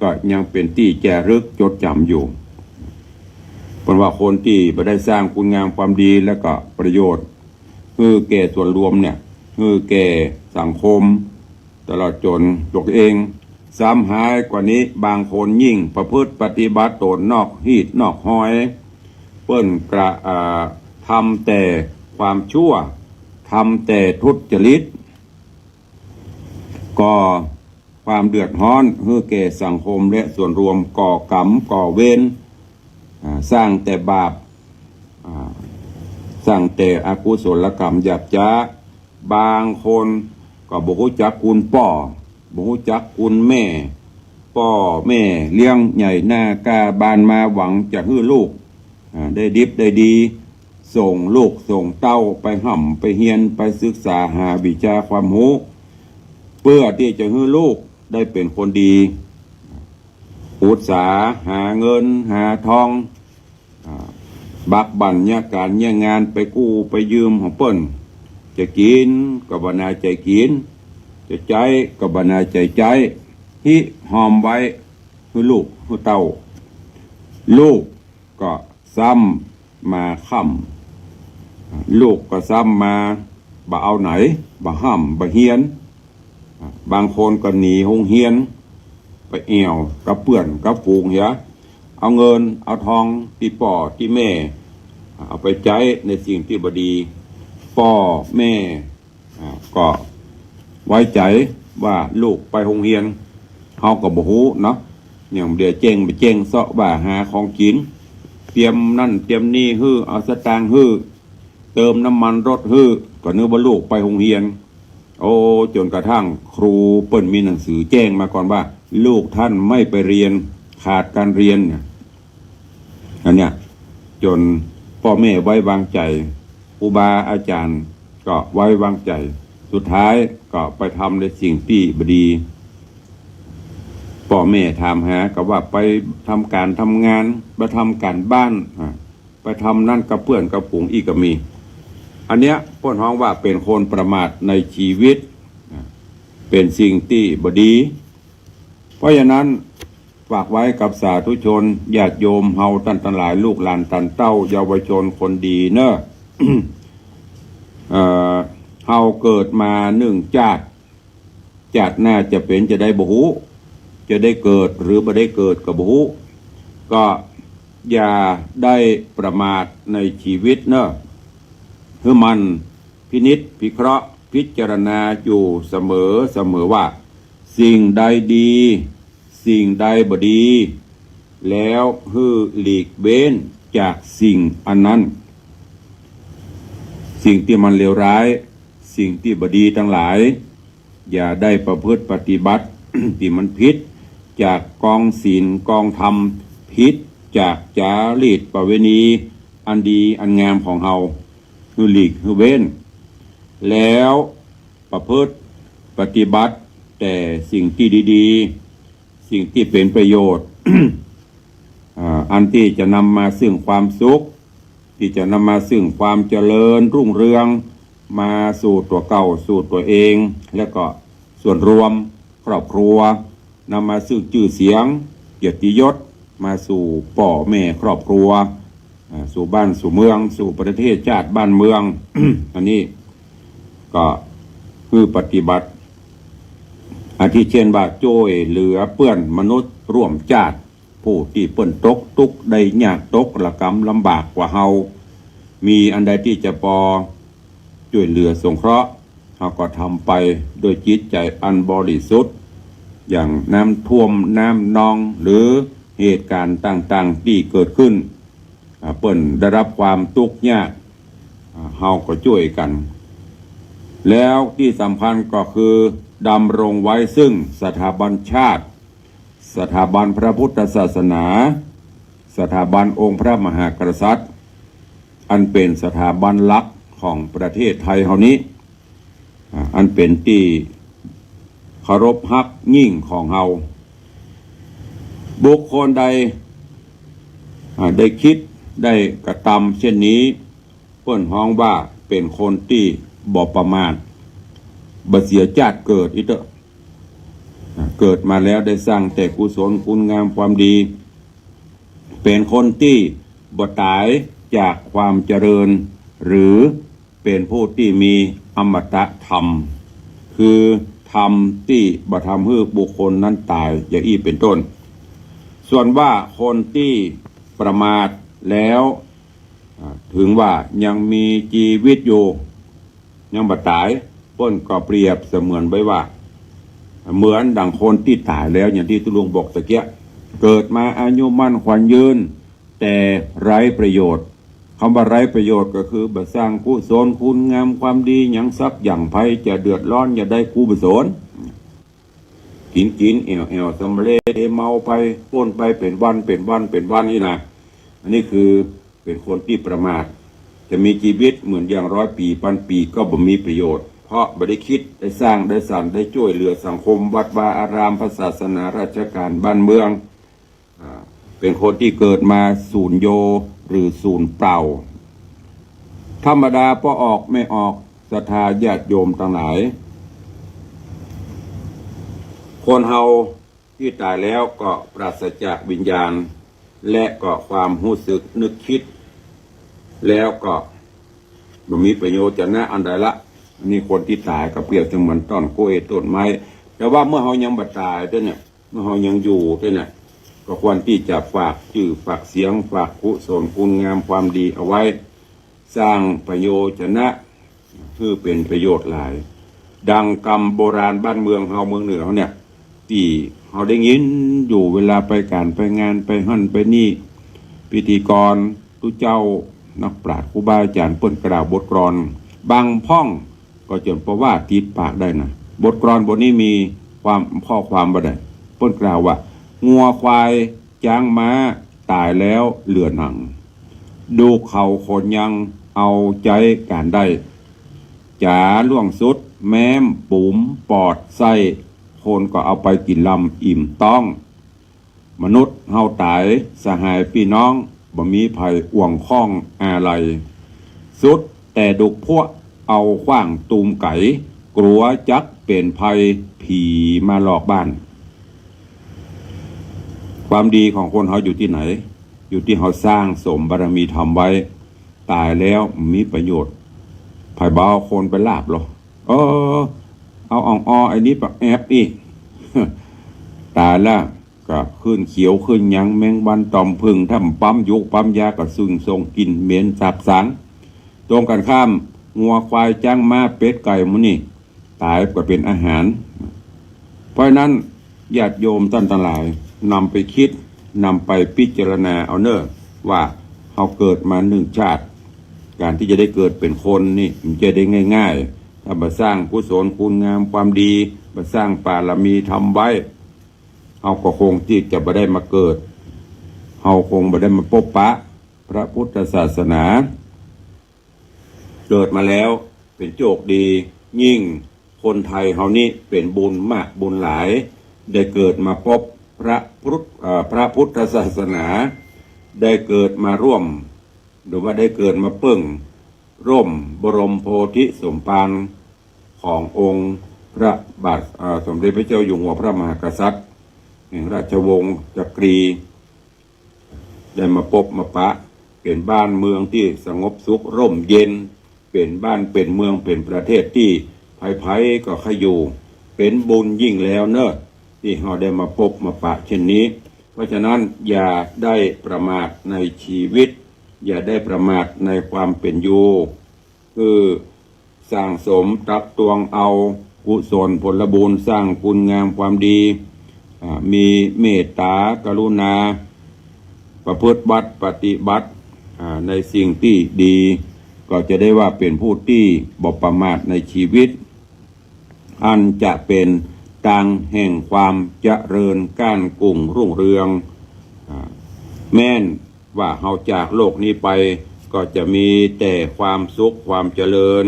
ก็ยังเป๋นตี้จะระลึกจดจ๋ำอยู่ เปิ้นว่าคนตี้บ่ได้สร้างคุณงามความดี แล้วก็ประโยชน์ หื้อแก่ส่วนรวมเนี่ย หื้อแก่สังคม ตลอดจ๋นตั๋วเอง ซ้ำฮ้ายกว่านี้ บางคนยิ่งประพฤติปฏิบัติต๋นนอกฮีตนอกฮอย เปิ้นกระ อ่า ทำแต่ความชั่ว ทำแต่ทุจริต ก่อความเดือดฮ้อนหื้อแก่สังคมและส่วนรวม ก่อกรรมก่อเวร อ่า สร้างแต่บาป อ่า สร้างแต่อกุศลกรรมหยาบจ๊า บางคนก็บ่ฮู้จักคุณป้อ บ่ฮู้จักคุณแม่ ป้อแม่เลี้ยงใหญ่หน้ากล้าบานมาหวังจะหื้อลูก อ่า ได้ดิบได้ดี ส่งลูกส่งเต้าไปฮ่ำไปเฮียน ไปศึกษาหาวิชาความฮู้ เปื้อตี้จะหื้อลูกได้เป๋นคนดี อุตสาหาเงินหาทอง อ่า บักบั่นเยียะก๋านเยียะงาน ไปกู้ไปยืมของเปิ้น จะกิ๋นก็บ่นาใจ๋กิ๋น จะใจ๊ก็บ่นาใจ๋ใจ๊ ฮิฮอมไว้หื้อลูกหื้อเต้า ลูกก็ซ้ำมาค่ำ ลูกก็ซ้ำมาบ่เอาไหน บ่ฮ่ำบ่เฮียน บางคนก็หนีโฮงเฮียน ไปแอ่วกับเปื้อนกับฝูงเหีย เอาเงินเอาทองตี้ป้อตี้แม่ เอาไปใจ๊ในสิ่งตี้บ่ดี ป้อแม่ อ่า ก็ไว้ใจ๋ว่าลูกไปโฮงเฮียน เฮาก็บ่ฮู้เนาะ อย่างเดียวแจ้งไปแจ้งเซาะว่าหาของกิ๋น เตรียมนั่นเตรียมนี่หื้อ เอาสตางค์หื้อ เติมน้ำมันรถหื้อ ก็นึกว่าลูกไปโฮงเฮียน โอ้ จ๋นกระทั่งครูเปิ้นมีหนังสือแจ้งมาก่อนว่า ลูกท่านไม่ไปเรียน ขาดการเรียนเนี่ย อันเนี้ย จ๋นป้อแม่ไว้วางใจ๋ ครูบาอาจ๋ารย์ก็ไว้วางใจ๋ สุดท้ายก็ไปทำในสิ่งตี้บ่ดี ป้อแม่ถามหาก็ว่าไปทำก๋านทำงาน ไปทำก๋านบ้าน อ่า ไปทำนั่นกับเปื้อนกับฝูงอี้ก็มี อันเนี้ยเปิ้นฮ้องว่าเป๋นคนประมาทในชีวิต อ่า เป๋นสิ่งตี้บ่ดี เพราะฉะนั้นฝากไว้กับสาธุชนญาติโยมเฮาต้านตังหลาย ลูกหลานต้านเต้าเยาวชนคนดีเน่อ เอ่อ เฮาเกิดมานึ่งจาติ จาติหน้าจะเป๋นจะใดบ่ฮู้ จะได้เกิดหรือบ่ได้เกิดก็บ่ฮู้ ก็อย่าได้ประมาทในชีวิตเน่อ หื้อหมั่นพินิจพิเคราะห์พิจารณาอยู่เสมอเสมอว่า สิ่งใดดี สิ่งใดบ่ดี แล้วหื้อหลีกเว้นจากสิ่งอันนั้น สิ่งตี้มันเลวร้าย สิ่งตี้บ่ดีตังหลาย อย่าได้ประพฤติปฏิบัติ ตี้มันผิดจากกองศีลกองธรรม ผิดจากจารีตประเวณีอันดีอันงามของเฮา หื้อหลีกหื้อเว้น แล้วประพฤติปฏิบัติแต่สิ่งตี้ดีๆ สิ่งตี้เป๋นประโยชน์ อ่า อันตี้จะนำมาซึ่งความสุข ตี้จะนำมาซึ่งความเจริญรุ่งเรือง มาสู่ตั๋วเก่า สู่ตั๋วเอง และก็ส่วนรวม ครอบครัว นำมาซึ่งจื้อเสียง เกียรติยศ มาสู่ป้อแม่ครอบครัว อ่า สู่บ้านสู่เมือง สู่ประเทศจาติบ้านเมือง อันนี้ก็คือปฏิบัติ อาทิเช่นว่าจ้วยเหลือเปื้อนมนุษย์ร่วมจาติ ผู้ตี้เปิ้นตกตุ๊กข์ได้ยาก ตกระกำลำบากกว่าเฮา มีอันใดตี้จะปอจ้วยเหลือสงเคราะห์ เฮาก็ทำไปด้วยจิตใจ๋อันบริสุทธิ์ อย่างน้ำท่วมน้ำนอง หรือเหตุก๋ารณ์ต่างๆ ตี้เกิดขึ้น อ่า เปิ้นได้รับความตุ๊กข์ยาก อ่า เฮาก็จ้วยกั๋น แล้วตี้สำคัญก็คือดำรงไว้ซึ่งสถาบันชาติ สถาบันพระพุทธศาสนา สถาบันองค์พระมหากษัตริย์ อันเป๋นสถาบันหลักของประเทศไทยเฮานี้ อ่า อันเป๋นตี้เคารพฮักยิ่งของเฮา บุคคลใด อ่า ได้กระทำ ได้กระทำเช่นนี้ เปิ้นฮ้องว่าเป๋นคนตี้บ่ประมาท บ่เสียจาติเกิดอีกเต๊อะ อ่า เกิดมาแล้วได้สร้างแต่กุศลคุณงามความดี เป๋นคนตี้บ่ต๋ายจากความเจริญ หรือเป๋นผู้ตี้มีอมตะธรรม คือธรรมตี้บ่ทำหื้อบุคคลนั้นต๋าย อย่างอี้เป๋นต้น ส่วนว่าคนตี้ประมาทแล้ว อ่า เถิงว่ายังมีจีวิตอยู่ ยังบ่ต๋าย เปิ้นก็เปรียบเสมือนไว้ว่า เหมือนดังคนตี้ต๋ายแล้ว อย่างตี้ตุ๊ลุงบอกตะเกียะ เกิดมาอายุมั่นขวัญยืน แต่ไร้ประโยชน์ กำว่าไร้ประโยชน์ก็คือบ่สร้างกุศลคุณงามความดีหยังสักอย่าง ใผจะเดือดร้อนอย่าได้กุศล กิ๋นกิ๋นแอ่วแอ่วสำเร็จเมาไปป้นไปเป๋นวันเป๋นวันเป๋นวันนี่นะ อันนี้คือเป๋นคนตี้ประมาท จะมีจีวิตเหมือนอย่างร้อยปี๋ปันปี๋ก็บ่มีประโยชน์ เพราะบ่ได้กึ๊ดได้สร้างได้สรรค์ได้จ้วยเหลือสังคม วัดวาอาราม พระศาสนา ราชการ บ้านเมือง อ่า เป๋นคนตี้เกิดมาสูญโย หรือสูญเปล่า ธรรมดาป้อออกแม่ออก ศรัทธาญาติโยมตังหลาย คนเฮาตี้ต๋ายแล้วก็ปราศจากวิญญาณ และก็ความฮู้สึกนึกกึ๊ด แล้วก็บ่มีประโยชน์จะนะอันใดละ อันนี้คนตี้ต๋ายก็เปรียบเสมือนต้นกล้วยต้นไม้ แต่ว่าเมื่อเฮายังบ่ต๋ายเต้าเนี่ย เมื่อเฮายังอยู่เต้าเนี่ย ก็ควรตี้จะฝากจื้อฝากเสียง ฝากกุศลคุณงามความดีเอาไว้ สร้างประโยชน์จะนะ คือเป๋นประโยชน์หลาย ดังกำโบราณบ้านเมืองเฮาเมืองเหนือเฮาเนี่ย ตี้เฮาได้ยินอยู่เวลาไปก๋านไปงานไปหั้นไปนี่ พิธีกรตุ๊เจ้านักปราชญ์ครูบาอาจ๋ารย์เปิ้นกล่าวบทกลอน บางพ่องก็เจิ่นปะว่าติดปากได้นะ บทกลอนบทนี้มีความ ข้อความบ่าใด เปิ้นกล่าวว่า งัวควายจ๊างม้าต๋ายแล้วเหลือหนัง ดูกเขาขนยังเอาใจ๊ก๋านได้ จ๋าล่วงสุดแม้มปูมปอดไส้ คนก็เอาไปกิ๋นลำอิ่มต๊อง มนุษย์เฮาต๋ายสหายปี้น้อง บ่มีใผอ่วงข้องอาลัย สุดแต่ดูกพวกเอาขว้างตูมไก๋ กลัวจักเป๋นภัยผีมาหลอกบ้าน ความดีของคนเฮาอยู่ตี้ไหน อยู่ตี้เฮาสร้างสมบารมีธรรมไว้ ต๋ายแล้วมีประโยชน์ ใผบ่เอาคนไปลาบหรอ เออ เอาอ่องออไอ้นี้ปะแอบอี้ ต๋ายแล้วก็ขึ้นเขียวขึ้นหยัง แมงวันต่อมผึ้ง ถ้าบ่ปั๊มยูกปั๊มยาก็ซึ่งส่งกลิ่นเหม็นสาบสาง ตรงกันข้าม งัวควายจ๊างม้าเป็ดไก่หมู่นี้ ต๋ายก็เป๋นอาหาร เพราะฉะนั้นญาติโยมต้านตังหลาย นำไปกึ๊ด นำไปพิจารณาเอาเน่อ ว่าเฮาเกิดมานึ่งชาติ ก๋านตี้จะได้เกิดเป๋นคนนี่มันจะได้ง่ายๆ ถ้าบ่สร้างกุศลคุณงามความดี บ่สร้างบารมีธรรมไว้ เฮาก็คงตี้จะบ่ได้มาเกิด เฮาคงบ่ได้มาปบปะพระพุทธศาสนา เกิดมาแล้วเป๋นโจคดียิ่ง คนไทยเฮานี้เป๋นบุญมากบุญหลาย ได้เกิดมาปบพระพุทธ เอ่อ พระพุทธศาสนา ได้เกิดมาร่วม หรือว่าได้เกิดมาเปิ้งร่มบรมโพธิสมภารขององค์พระบาท เอ่อ สมเด็จพระเจ้าอยู่หัวพระมหากษัตริย์ แห่งราชวงศ์จักรี ได้มาปบมาปะ เป๋นบ้านเมืองตี้สงบสุขร่มเย็น เป๋นบ้านเป๋นเมืองเป๋นประเทศตี้ใผๆก็ใค่อยู่ เป๋นบุญยิ่งแล้วเน่อ ตี้เฮาได้มาปบมาปะเช่นนี้ เพราะฉะนั้นอย่าได้ประมาทในชีวิต อย่าได้ประมาทในความเป๋นอยู่ คือสั่งสมตักตวงเอากุศลผลบุญ สร้างคุณงามความดี อ่า มีเมตตากรุณา ประพฤติวัตรปฏิบัติ อ่า ในสิ่งตี้ดี ก็จะได้ว่าเป๋นผู้ตี้บ่ประมาทในชีวิต อันจะเป๋นตางแห่งความเจริญก้านกุ่งรุ่งเรือง อ่า แม้น ว่าเฮาจากโลกนี้ไป ก็จะมีแต่ความสุขความเจริญ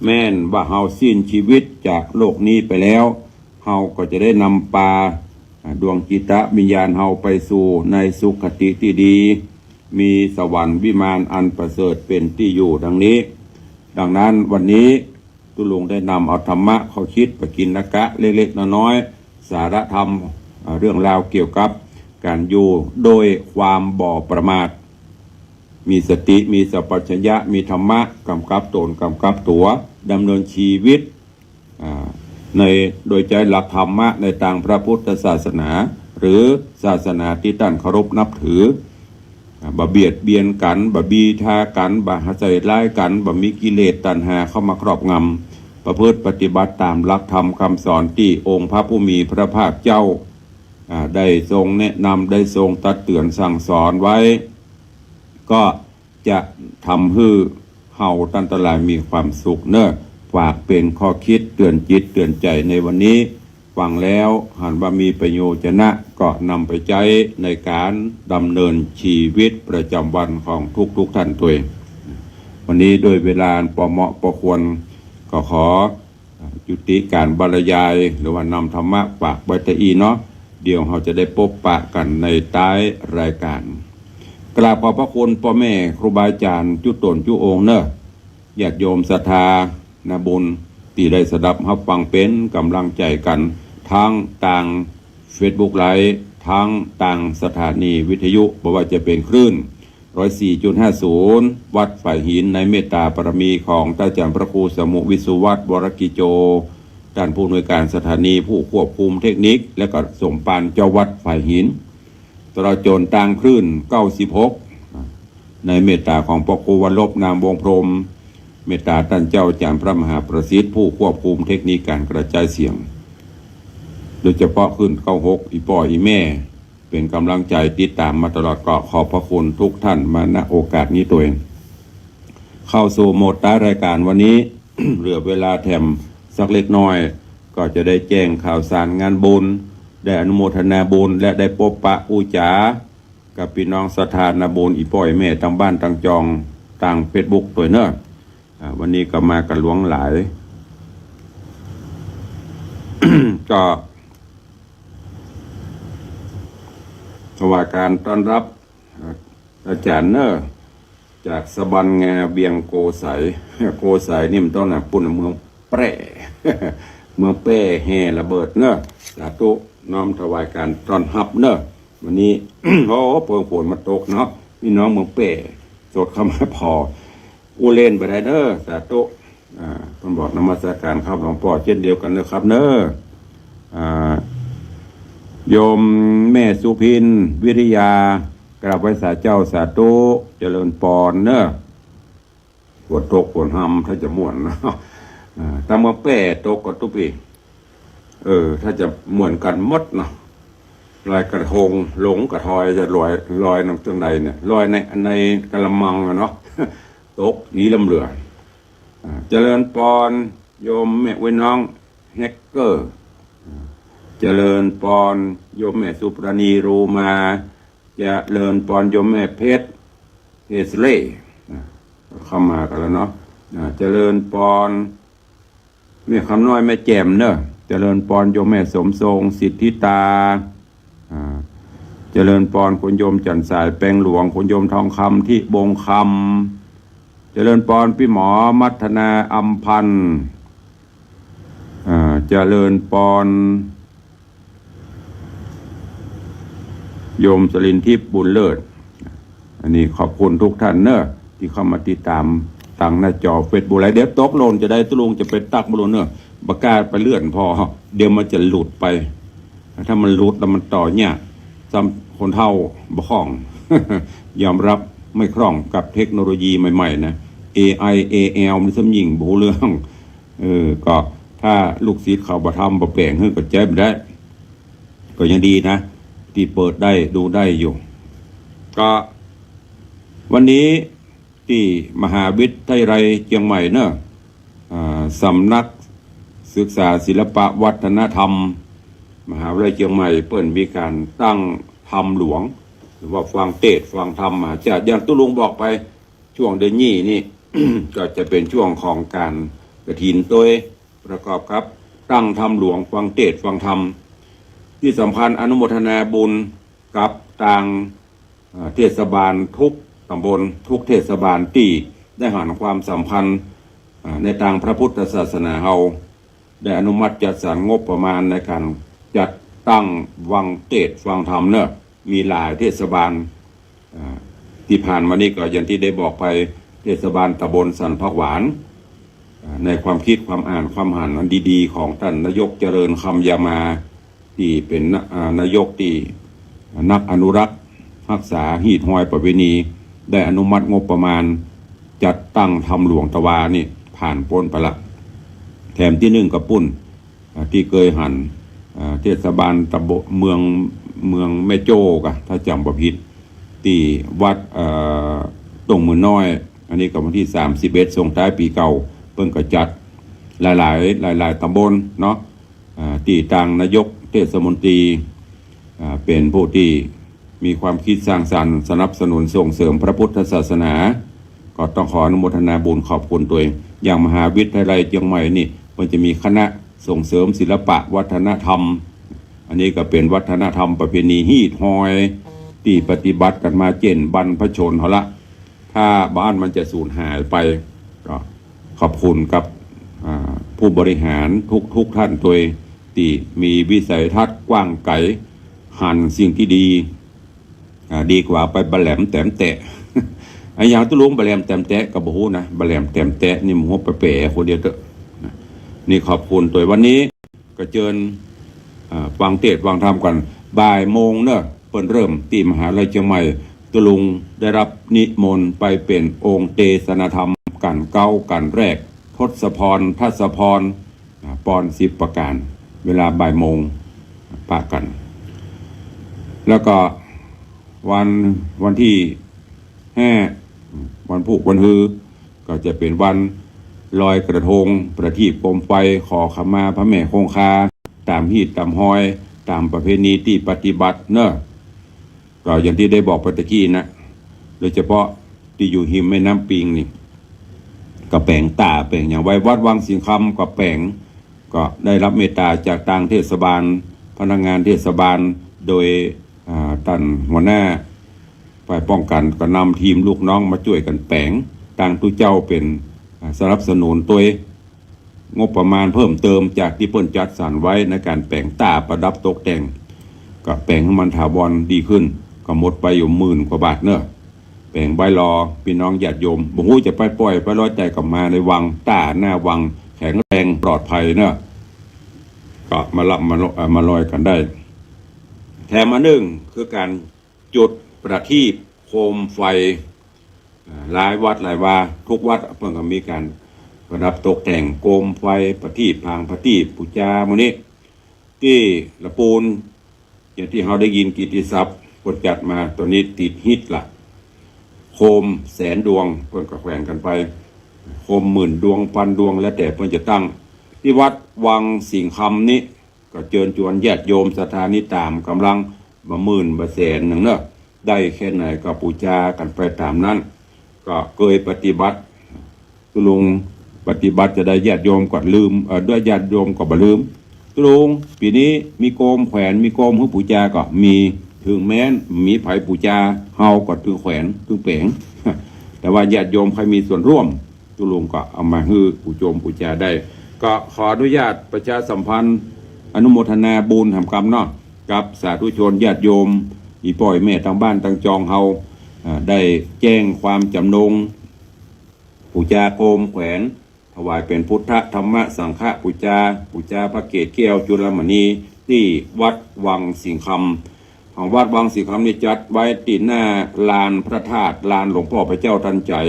แม้นว่าเฮาสิ้นชีวิตจากโลกนี้ไปแล้ว เฮาก็จะได้นำปา อ่า ดวงจิตวิญญาณเฮาไปสู่ในสุคติตี้ดี มีสวรรค์วิมานอันประเสริฐเป๋นตี้อยู่ดังนี้ ดังนั้นวันนี้ ตุ๊ลุงได้นำเอาธรรมะข้อคิดปกิณกะเล็กๆน้อยๆ สาระธรรม เอ่อ เรื่องราวเกี่ยวกับก๋านอยู่โดยความบ่ประมาท มีสติ มีสัมปชัญญะ มีธรรมะก๋ำกับต๋นก๋ำกับตั๋ว ดำเนินชีวิต อ่า ใน โดยใจ๊หลักธรรมะในตางพระพุทธศาสนา หรือศาสนาตี้ต้านเคารพนับถือ อ่า บ่เบียดเบียนกั๋น บ่บีทากั๋น บ่ใส่ร้ายกั๋น บ่มีกิเลสตัณหาเข้ามาครอบงำ ประพฤติปฏิบัติต๋ามหลักธรรมกำสอนตี้องค์พระผู้มีพระภาคเจ้า อ่า ได้ทรงแนะนำ ได้ทรงตักเตือนสั่งสอนไว้ ก็จะทำหื้อเฮาต้านตังหลายมีความสุขเนาะ ฝากเป๋นข้อคิดเตื๋อนจิตเตื๋อนใจ๋ในวันนี้ ฟังแล้วหันว่ามีประโยชนะ ก็นำไปใจ๊ในก๋านดำเนินชีวิตประจำวันของทุกๆ ท่านตวย วันนี้ด้วยเวลาอันพอเหมาะพอควร ก็ขอ อ่า ยุติก๋านบรรยาย หรือว่านำธรรมะฝากไว้เต้าอี้เนาะ เดี๋ยวเฮาจะได้ปบปะกั๋นในต๊ายรายก๋าน กราบขอบพระคุณป้อแม่ครูบาอาจ๋ารย์จุ๊ต๋นจุ๊องค์เนาะ ญาติโยมศรัทธานาบุญ ตี้ได้สดับฮับฟังเป๋นก๋ำลังใจ๋กั๋น ตึงตางเฟซบุ๊กไลฟ์ ตึงตางสถานีวิทยุ บ่ว่าจะเป๋นคลื่น ร้อยสี่จุดห้าศูนย์ วัดฝายหิน ในเมตต๋าบารมีของต้านอาจ๋ารย์พระครูสมุห์ วิศวัฒน์ วรกิจโจ ต้านผู้อำนวยก๋านสถานี ผู้ควบคุมเทคนิค และก็สมภารเจ้าวัดฝายหิน ตลอดจ๋นตางคลื่น เก้าสิบหก ในเมตต๋าของพระครูวรรณรบ นามวงศ์พรหม เมตต๋าต้านเจ้าอาจ๋ารย์พระมหาประสิทธิ์ ผู้ควบคุมเทคนิคก๋านกระจายเสียง โดยเฉพาะคลื่น เก้าหก อี่ป้ออี่แม่ เป๋นก๋ำลังใจ๋ติดต๋ามมาตลอด ก็ขอบพระคุณทุกท่านมา ณ โอกาสนี้ตวย เข้าสู่โหมดต๊ายรายก๋านวันนี้ เหลือเวลาแถมสักเล็กน้อย ก็จะได้แจ้งข่าวสารงานบุญ ได้อนุโมทนาบุญ และได้ปบปะอู้จ๋ากับปี้น้องศรัทธานาบุญ อี่ป้ออี่แม่ตางบ้านตางจอง ตางเฟซบุ๊กตวยเนาะ อ่า วันนี้ก็มากั๋นหลวงหลาย ก็ ถวายก๋านต้อนฮับ อ่า อาจ๋ารย์เนาะ จากสะบันงาเวียงโกสัย โกสัยนี่มันต้องนะ ปู๊นเมืองแป้ เมืองแป้แห่ระเบิดเนาะ สาธุ น้อมถวายก๋านต้อนฮับเนาะ วันนี้ โอ้ เปิงฝนมาตกเนาะ ปี้น้องเมืองแป้ สดเข้ามาผ่อ อู้เล่นไปได้เนาะ สาธุ อ่า เปิ้นบอกนมัสก๋านครับหลวงป้อ เจ้นเดียวกั๋นเนาะครับเนาะ อ่า โยมแม่สุพิน วิริยา กราบไหว้สาเจ้า สาธุ เจริญปอนเนาะ ฝนตกฝนฮำถ้าจะม่วนเนาะ อ่า ตางเมืองแป้ตกก่อตุ๊ปี้ เออ ถ้าจะม่วนกั๋นหมดเนาะ ลอยกระทง หลงกระทอยจะลอย ลอยนำจั่งใดเนี่ย ลอยใน ในกะละมังอะเนาะ ตกดีล้ำเหลือ อ่า เจริญปอนโยมแม่อุ๊ยน้องแฮกเกอร์ อ่า เจริญปอนโยมแม่สุปราณี โรมา เจริญปอนโยมแม่เพชร เฮสเลย์ อ่า เข้ามากั๋นแล้วเนาะ อ่า เจริญปอนแม่คำน้อย แม่แจ่มเนาะ เจริญปอนโยมแม่สมทรง สิทธิตา อ่า เจริญปอนคุณโยมจันทร์สาย แปงหลวง คุณโยมทองคำ ทิบงคำ เจริญปอนปี้หมอมัทนา อำพันธ์ อ่า เจริญปอนโยมสลินทิพย์ บุญเลิศ อันนี้ขอบคุณทุกท่านเนาะ ตี้เข้ามาติดต๋ามตางหน้าจอเฟซบุ๊กไลฟ์ เดี๋ยวตกหล่นจะได้ ตุ๊ลุงจะไปตั๊กบ่หล่นเนาะ บ่กล้าไปเลื่อนผ่อ เดี๋ยวมันจะหลุดไป ถ้ามันหลุดแล้วมันต่อยาก ซ้ำคนเฒ่าบ่คล่อง ยอมรับไม่คล่องกับเทคโนโลยีใหม่ๆ นะ เอไอ เอแอล มันซ้ำยิ่งบ่ฮู้เรื่อง เออ ก็ถ้าลูกศิษย์เขาบ่ทำบ่แป๋งหื้อก็ใจ๊บ่ได้ ก็ยังดีนะ ตี้เปิดได้ดูได้อยู่ ก็วันนี้ ตี้มหาวิทยาลัยเจียงใหม่เนาะ อ่า สำนักศึกษาศิลปะวัฒนธรรม มหาวิทยาลัยเจียงใหม่ เปิ้นมีก๋านตั้งธรรมหลวง หรือว่าฟังเตสน์ฟังธรรมมหาชาติ อย่างตุ๊ลุงบอกไป ช่วงเดือนยี่นี่ ก็จะเป๋นช่วงของก๋านกฐินตวย ประกอบกับตั้งธรรมหลวง ฟังเตสน์ฟังธรรม ตี้สำคัญอนุโมทนาบุญกับตาง อ่า เทศบาลทุกต๋ำบล ทุกเทศบาลตี้ได้หันความสำคัญ อ่า ในตางพระพุทธศาสนาเฮา ได้อนุมัติจัดสรรงบประมาณในก๋านจัดตั้งฟังเตสน์ฟังธรรมเนาะ มีหลายเทศบาล อ่า ตี้ผ่านมานี้ก็อย่างตี้ได้บอกไป เทศบาลต๋ำบลสันผักหวาน อ่า ในความคิดความอ่านความหันอันดีๆ ของต้านนายกเจริญ คำยามา ตี้เป๋น อ่า นายกตี้นักอนุรักษ์ ฮักษาฮีตฮอยประเพณี ได้อนุมัติงบประมาณจัดตั้งถ้ำหลวงตะวานี่ผ่านป๊นไปละ แถมตี้นึ่งก็ปุ้น อ่า ตี้เกยหัน อ่า เทศบาลตำบล เมือง เมืองแม่โจ้กะ ถ้าจ๋ำบ่ผิด ตี้วัด เอ่อ ต้งหมื่นน้อย อันนี้ก็วันตี้สามสิบเอ็ด ส่งท้ายปี๋เก่า เปิ้นก็จัดหลายๆ หลายๆ ตำบลเนาะ อ่า ตี้ตางนายกเทศมนตรี อ่า เป๋นผู้ตี้มีความคิดสร้างสรรค์ สนับสนุนส่งเสริมพระพุทธศาสนา ก็ต้องขออนุโมทนาบุญขอบคุณตวย อย่างมหาวิทยาลัยเจียงใหม่นี่ มันจะมีคณะส่งเสริมศิลปะวัฒนธรรม อันนี้ก็เป๋นวัฒนธรรมประเพณีฮีตฮอย ตี้ปฏิบัติกั๋นมาเจ๋นบรรพชนเฮาละ ถ้าบ่อั้นมันจะสูญหายไป ก็ขอบคุณกับ อ่า ผู้บริหารทุกๆ ท่านตวย ตี้มีวิสัยทัศน์กว้างไกล หันสิ่งตี้ดี อ่า ดีกว่าไปบ่าแหลมแต๋มแตะ อะหยังตุ๊ลุงบ่าแหลมแต๋มแตะก็บ่ฮู้นะ บ่าแหลมแต๋มแตะนี่มันหัวแป๋ๆ คนเดียวเต๊อะ นะ นี่ขอบคุณตวย วันนี้ก็เจิญ อ่า ฟังเทศน์ฟังธรรมกั๋น บ่ายโมงเนาะ เปิ้นเริ่มตี้มหาวิทยาลัยเจียงใหม่ ตุ๊ลุงได้รับนิมนต์ไปเป๋นองค์เตสนธรรมกั๋นเก๊ากั๋นแรก ทศพร ทัศพร อ่า ปอนสิบประก๋าน เวลาบ่ายโมงปะกั๋น แล้วก็วัน วันตี้ห้า วันพูกวันฮือ ก็จะเป๋นวันลอยกระทง ประทีปโคมไฟ ขอขมาพระแม่คงคา ต๋ามฮีตต๋ามฮอย ต๋ามประเพณีตี้ปฏิบัติเนาะ ก็อย่างตี้ได้บอกไปตะกี้นะ โดยเฉพาะตี้อยู่ฮิมแม่น้ำปิงนี่ ก็แป๋งต้าแป๋งหยังไว้ วัดวังสิงห์คำก็แป๋ง ก็ได้รับเมตตาจากตางเทศบาล พนักงานเทศบาล โดย อ่า ต้านหัวหน้าฝ่ายป้องกั๋น ก็นำทีมลูกน้องมาจ้วยกั๋นแป๋ง ตางตุ๊เจ้าเป๋น อ่า สนับสนุนตวย งบประมาณเพิ่มเติมจากตี้เปิ้นจัดสรรไว้ในก๋านแป๋งต้าประดับตกแต่ง ก็แป๋งหื้อมันถาวรดีขึ้น ก็หมดไปอยู่หมื่นกว่าบาทเนาะ แป๋งไว้รอปี้น้องญาติโยม บ่ฮู้จะไปป่อยไปลอยใต้ก็มาในวัง ต้าหน้าวัง แข็งแรงปลอดภัยเนาะ ก็มารับมาลอ เอ่อ มาลอยกั๋นได้ แถมอันนึ่งคือก๋าน จุดประทีปโคมไฟ อ่า หลายวัดหลายวา ทุกวัดเปิ้นก็มีก๋านประดับตกแต่งโคมไฟ ประทีป ผางประทีป ปู๋จาหมู่นี้ ตี้ละปูน อย่างตี้เฮาได้ยินกิตติศัพท์เปิ้นจัดมา ต๋อนนี้ติดฮิตละ โคมแสนดวง เปิ้นก็แขวนกั๋นไป โคมหมื่นดวง พันดวง แล้วแต่เปิ้นจะตั้ง ตี้วัดวังสิงห์คำนี้ ก็เจิญจวนญาติโยมศรัทธานี่ต๋ามก๋ำลัง บ่าหมื่นบ่าแสนหนึ่งเนาะ ได้แค่ไหนก็ปู๋จากั๋นไปต๋ามนั้น ก็เกยปฏิบัติ ตุ๊ลุงปฏิบัติจาใดญาติโยมก็ลืม เอ่อ ด้วยญาติโยมก็บ่ลืม ตุ๊ลุงปี๋นี้มีโคมแขวน มีโคมหื้อปู๋จาก็มี เถิงแม้นมีใผปู๋จา เฮาก็ตึงแขวนตึงแป๋ง แต่ว่าญาติโยมใค่มีส่วนร่วม ตุ๊ลุงก็เอามาหื้อปู๋จงปู๋จาได้ ก็ขออนุญาตประชาสัมพันธ์ อนุโมทนาบุญแหมกำเนาะ กับสาธุชนญาติโยม อี่ป้ออี่แม่ตางบ้านตางจองเฮา อ่า ได้แจ้งความจ๋ำนง ปู๋จาโคมแขวน ถวายเป๋นพุทธ ธรรม สังฆปู๋จา ปู๋จาพระเกศแก้วจุลมณี ตี้วัดวังสิงห์คำ ของวัดวังสิงห์คำนี่จัดไว้ตี้หน้าลานพระธาตุ ลานหลวงป้อพระเจ้าตันใจ๋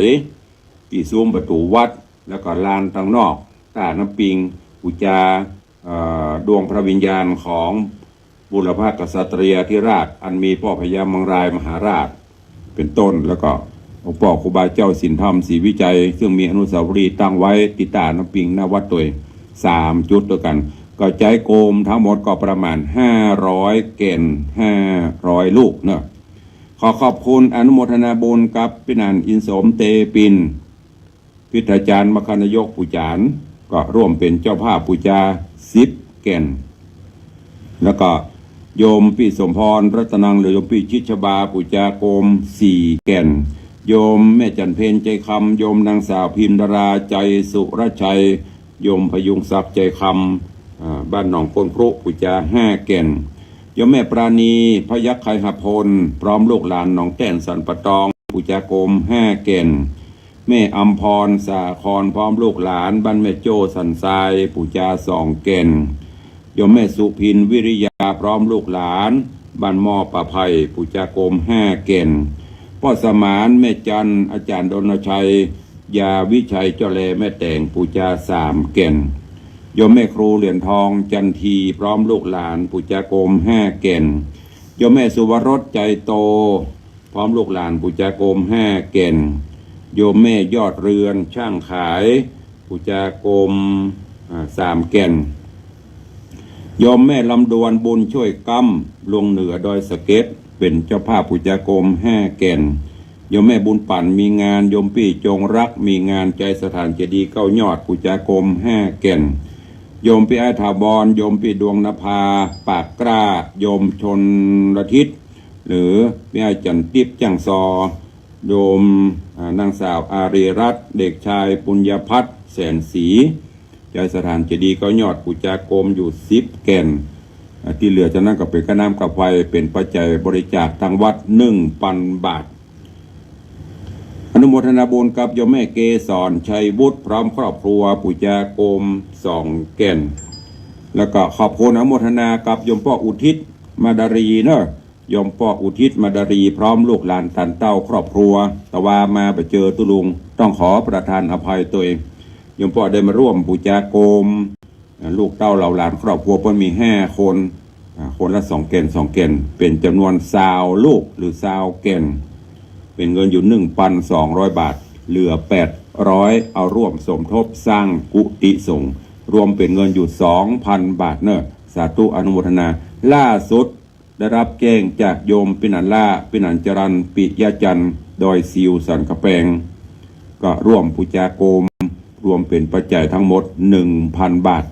ตี้ซุ้มประตู๋วัด แล้วก็ลานตางนอก ต้าน้ำปิง ปู๋จา เอ่อ ดวงพระวิญญาณของบุรพกษัตริยาธิราช อันมีป้อพญามังรายมหาราช เป๋นต้น แล้วก็องค์ป้อครูบาเจ้าศีลธรรมศรีวิชัย ซึ่งมีอนุสาวรีย์ตั้งไว้ตี้ต้าน้ำปิงหน้าวัดตวย สามจุดตวยกั๋น ก็ใจ๊โคมทั้งหมดก็ประมาณห้าร้อยแก่น ห้าร้อยลูกเนาะ ขอขอบคุณอนุโมทนาบุญกับปี้หนานอินสมเตปิน พิทยาจารย์มคคนายกปู๋จาน ก็ร่วมเป๋นเจ้าภาพปู๋จาสิบแก่น แล้วก็โยมปี้สมพรรัตนัง หรือโยมปี้ชิดชบา ปู๋จาโคมสี่แก่น โยมแม่จันเพ็ญ ใจคำ โยมนางสาวพิมดารา ใจสุรชัย โยมพยุงศักดิ์ ใจคำ อ่า บ้านหนองโก้นพรุ ปู๋จาห้าแก่น โยมแม่ปราณี พยัคฆไคหพล พร้อมลูกหลานหนองแต้นสันป่าตอง ปู๋จาโคมห้าแก่น แม่อำพร สาคร พร้อมลูกหลานบ้านแม่โจ้สันทราย ปู๋จาสองแก่น โยมแม่สุพิน วิริยา พร้อมลูกหลาน บ้านหม้อป่าไผ่ ปู๋จาโกมห้าแก่น ป้อสมาน แม่จัน อาจ๋ารย์ดลชัย ยาวิชัย เจ้าแลแม่แต๋ง ปู๋จาสามแก่น โยมแม่ครูเหรียญทอง จันที พร้อมลูกหลาน ปู๋จาโกมห้าแก่น โยมแม่สุวรส ใจโต พร้อมลูกหลาน ปู๋จาโกมห้าแก่น โยมแม่ยอดเรือน ช่างขาย ปู๋จาโกม อ่า สามแก่น โยมแม่ลำดวน บุญช่วยก้ำ ลวงเหนือดอยสะเก็ด เป๋นเจ้าภาพ ปู๋จาโกมห้าแก่น โยมแม่บุญปั่นมีงาน โยมปี้จงรักมีงาน ใจสถานเจดีย์เก้ายอด ปู๋จาโกมห้าแก่น โยมปี้อ้ายถาวร โยมปี้ดวงนภา ปากกล้า โยมชลทิศ หรือปี้อ้ายจันติ๊บ จ้างซอ โยม อ่า นางสาวอารีรัตน์ เด็กชายปุญญพัฒน์ แสนศรี ใจสถานเจดีย์เก้ายอด ปู๋จาโกมอยู่สิบแก่น อ่า ตี้เหลือจากนั้นก็เป๋นก้าน้ำก้าไฟ เป๋นปัจจัยบริจาคตางวัดหนึ่งปันบาท อนุโมทนาบุญกับโยมแม่เกสร ชัยวุฒิ พร้อมครอบครัว ปู๋จาโกมสองแก่น แล้วก็ขอบคุณอนุโมทนากับโยมป้ออุทิศ มาดารีเนอะ โยมป้ออุทิศ มาดารี พร้อมลูกหลานตานเต้าครอบครัว ตะวามาบ่เจอตุ๊ลุง ต้องขอประทานอภัยตวย โยมป้อได้มาร่วมปู๋จาโกม อ่า ลูกเต้าเหล่าหลานครอบครัวเปิ้นมีห้าคน อ่า คนละสองแก่น สองแก่น เป๋นจ๋ำนวนซาวลูกหรือซาวแก่น เป๋นเงินอยู่หนึ่งปันสองร้อยบาท เหลือแปดร้อย เอาร่วมสมทบสร้างกุฏิสงฆ์ รวมเป๋นเงินอยู่สองปันบาทเนอะ สาธุอนุโมทนา ล่าสุด ได้รับแจ้งจากโยมปี้หนันล่า ปี้หนันจรัญ ปิยะจันทร์ ดอยสิวสันกำแปง ก็ร่วมปู๋จาโกม รวมเป๋นปัจจัยทั้งหมดหนึ่งปันบาท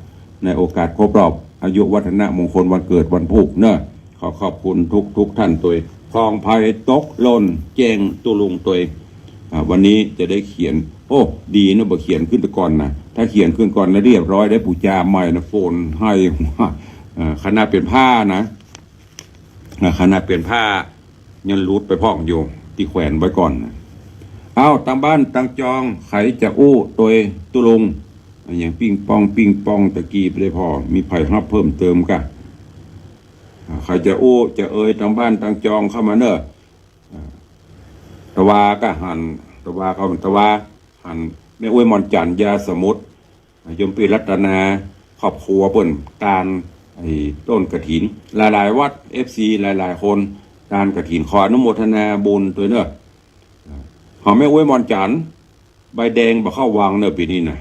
ในโอกาสครบรอบอายุวัฒนมงคลวันเกิดวันพูกเนอะ ขอขอบคุณทุกๆ ท่านตวย ของใผตกหล่นแจ้งตุ๊ลุงตวย อ่า วันนี้จะได้เขียน โอ้ ดีเนอะ บ่เขียนขึ้นไปก่อนนะ ถ้าเขียนขึ้นก่อนแล้วเรียบร้อย ได้ปู๋จาใหม่นะ ฝนให้ อ่า ขนาดเป๋นผ้านะ อ่า ขนาดเป๋นผ้ายังหลุดไปพ่องอยู่ ตี้แขวนไว้ก่อนนะ เอ้า ตางบ้านตางจอง ใผจะอู้ตวยตุ๊ลุง อะหยังปิ้งป้องปิ้งป้องตะกี้บ่ได้ผ่อ มีใผฮับเพิ่มเติมกะ อ่า ใผจะอู้จะเอ่ยตางบ้านตางจองเข้ามาเนอะ อ่า ตะวาก็หัน ตะวาก็ตะวาหัน แม่อุ๊ยหม่อนจันทร์ ยาสมุทร โยมปี้รัตนา ครอบครัวเปิ้นตาน ไอ้ต้นกฐิน หลายๆ วัด เอฟซี หลายๆ คนตานกฐิน ขออนุโมทนาบุญตวยเนอะ ของแม่อุ๊ยหม่อนจันทร์ ใบแดงบ่เข้าวังเนอะปี๋นี้นะ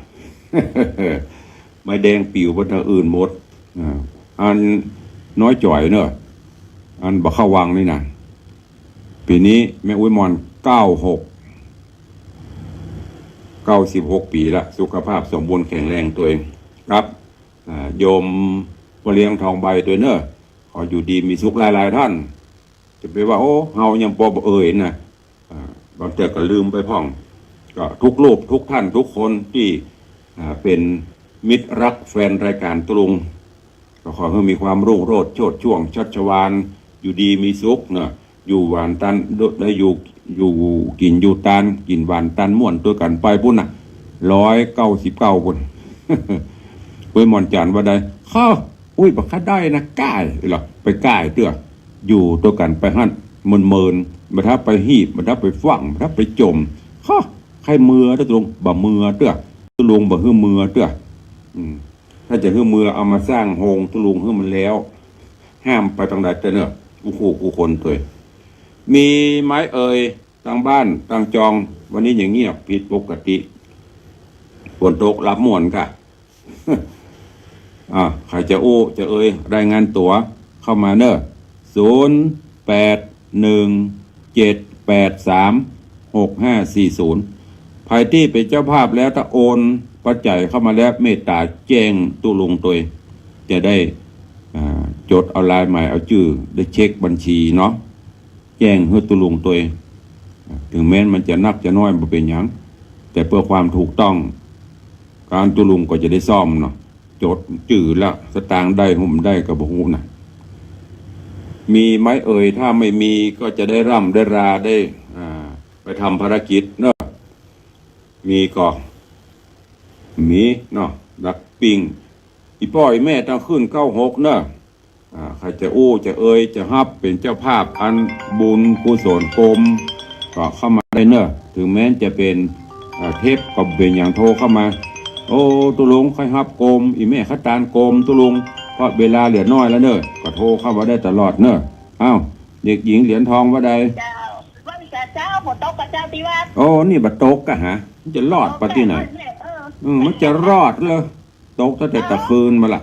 ใบแดงปิ๋วไปตางอื่นหมด อ่า อันน้อยจ๋อยเนอะ อันบ่เข้าวังนี่นะ ปี๋นี้แม่อุ๊ยหม่อน เก้าหก เก้าสิบหกปี๋ละ สุขภาพสมบูรณ์แข็งแรงตวย ครับ อ่า โยมป้อเลี้ยงทองใบตวยเนอะ ขออยู่ดีมีสุขหลายๆ ท่าน จะไปว่า โอ้ เฮายังปอบ่เอ่ยนะ อ่า บางเตื้อก็ลืมไปพ่อง ก็ทุกรูปทุกท่านทุกคนตี้ อ่า เป๋นมิตรรักแฟนรายการตุ๊ลุง ก็ขอหื้อมีความรุ่งโรจน์โชติช่วงชัชวาล อยู่ดีมีสุขเนอะ อยู่หวานตัน ได้อยู่ อยู่กิ๋นอยู่ตาน กิ๋นหวานตานม่วนตวยกั๋นไปปู้นน่ะ ร้อยเก้าสิบเก้าปู้น อุ๊ยหม่อนจันทร์ว่าใด ข้อ อุ๊ย บ่ค่าได้นะ ก้าย เหรอ ไปก้ายเตื้อ อยู่ตวยกั๋นไปหั้น เมินๆ บ่ถ้าไปฮีบ บ่ถ้าไปฟั่ง บ่ถ้าไปจ่ม ข้อ ใค่เมือเตื้อตุ๊ลุง บ่เมือเตื้อ ตุ๊ลุงบ่หื้อเมือเตื้อ อืม ถ้าจะหื้อเมือเอามาสร้างโฮงตุ๊ลุงหื้อมันแล้ว ห้ามไปตางใดเตื้อเนอะ อู้ฮู้กู้คนตวย มีไหมเอ่ย ตางบ้านตางจอง วันนี้อย่างเงียบผิดปกติ ฝนตกหลับม่วนกะ อ่า ใผจะอู้จะเอ่ย รายงานตั๋วเข้ามาเนอะ ศูนย์ แปด หนึ่ง เจ็ด แปด สาม หก ห้า สี่ ศูนย์ ใผตี้เป๋นเจ้าภาพแล้ว ถ้าโอนปัจจัยเข้ามาแล้ว เมตต๋าแจ้งตุ๊ลุงตวย จะได้ อ่า จดเอาลายหมายเอาจื้อ ได้เช็คบัญชีเนาะ แจ้งหื้อตุ๊ลุงตวย เถิงแม้นมันจะนักจะน้อยบ่เป๋นหยัง แต่เปื้อความถูกต้อง การตุ๊ลุงก็จะได้ซ่อมเนาะ จดจื้อละ สตางค์ได้หื้อบ่ได้ก็บ่ฮู้นะ มีไหมเอ่ย ถ้าไม่มีก็จะได้ร่ำได้ราได้ อ่า ไปทำภารกิจเนาะ มีก่อ มีเนาะ ดักปิ้ง อี่ป้ออี่แม่ตางขึ้นเก้าหกเนาะ อ่า ใผจะอู้จะเอยจะฮับเป๋นเจ้าภาพอันบุญกุศลโกม ก็เข้ามาได้เน่อ เถิงแม้จะเป๋น อ่า เทปก็บ่เป๋นหยัง โทรเข้ามา โอ้ ตุ๊ลุง ใค่ฮับโกม อี่แม่ขะตานโกม ตุ๊ลุง เพราะเวลาเหลือน้อยแล้วเน่อ ก็โทรเข้ามาได้ตลอดเน่อ อ้าว เด็กหญิงเหรียญทองว่าใด เจ้า ว่าไงเจ้า ฝนตกก่อเจ้าตี้วัด โอ้ นี่บ่ตกก่อหา มันจะรอดไปตี้ไหน เออ อืม มันจะรอดเหรอ ตกตั้งแต่ตะคืนมาละ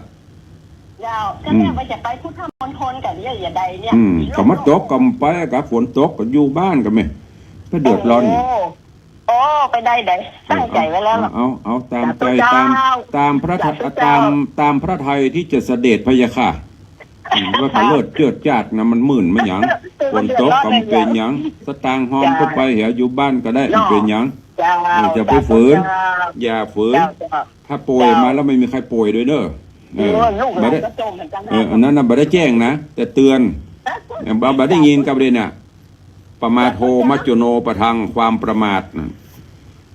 เจ้า ก็เนี่ย อืม ว่าจะไปพุทธมณฑลก่อเนี่ย อย่าใดเนี่ย อืม ก็มาตกก็ไปก่อ ฝนตกก็อยู่บ้านก่อแม่ ไปเดือดร้อน โอ้ โอ้ ไปได้ใด ตั้งใจ๋ไว้แล้ว เอา เอา ต๋ามใจ๋ สาธุเจ้า ต๋าม ต๋ามพระทัย สาธุเจ้า ต๋าม ต๋ามพระทัยตี้จะเสด็จพะยะค่ะ อืม ว่าก็เลิศเจิดจ้าดนะ มันมื่นมาหยัง ฝนตกก็บ่เป๋นหยัง สตางค์ฮอมก็ไปเหีย อยู่บ้านก็ได้ บ่เป๋นหยัง เจ้า เออ อย่าไปฝืน เจ้า อย่าฝืน เจ้า ถ้าป่วยมาแล้วไม่มีใครป่วยด้วยเน่อ เออ เออ ลูกหลานก็จมเหมือนกันนะ เออ อันนั้นน่ะบ่ได้แจ้งนะ แต่เตือน เออ บ่ บ่ได้ยินกับเด่นน่ะ ปมาโทมัจจุโนปะทัง ความประมาทน่ะ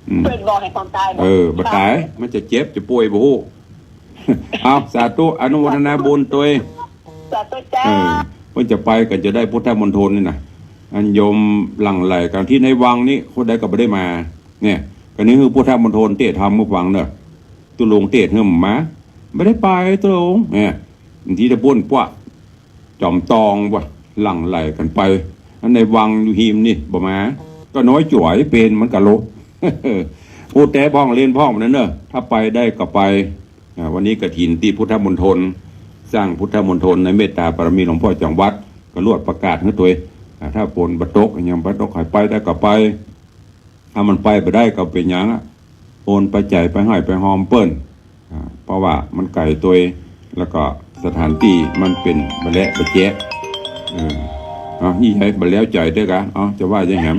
อืม เปิดบ่อแห่งความต๋ายบ่ เออ บ่ต๋าย มันจะเจ็บจะป่วยบ่ฮู้ เอา สาธุ อนุโมทนาบุญตวย สาธุเจ้า เออ เปิ้นจะไปก็จะได้พุทธมณฑลนี่นะ อันโยมหลั่งไหลกั๋นตี้ในวังนี้ คนใดก็บ่ได้มา เนี่ย ก็นี่คือพุทธมณฑลเตศน์ธรรมหื้อฟังเน่อ ตุ๊ลุงเตศน์หื้อมา บ่ได้ไปตุ๊ลุง เนี่ย บางทีตะบุ้นปวะ จอมตองวะ หลั่งไหลกั๋นไป อันในวังอยู่ฮิมนี่บ่มา ก็น้อยจ๋วยเป๋นมันกะโล อู้แต่พ่องเล่นพ่องนั้นเน่อ ถ้าไปได้ก็ไป อ่า วันนี้กฐินตี้พุทธมณฑล สร้างพุทธมณฑลในเมตตาบารมีหลวงพ่อจองวัด ก็ลวดประกาศหื้อตวย อ่า ถ้าฝนบ่ตก ยังบ่ตก ใผไปได้ก็ไป ถ้ามันไปบ่ได้ก็บ่เป๋นหยังอะ โอนปัจจัยไปห้อยไปฮอมเปิ้น อ่า เพราะว่ามันไก๋ตวย แล้วก็สถานตี้มันเป๋นบ่แลบ่แจ๊ะ เออ เอา อี้ใหญ่บ่แล้วใจ๋เต๊อะกะ เอา จะว่าจะแหม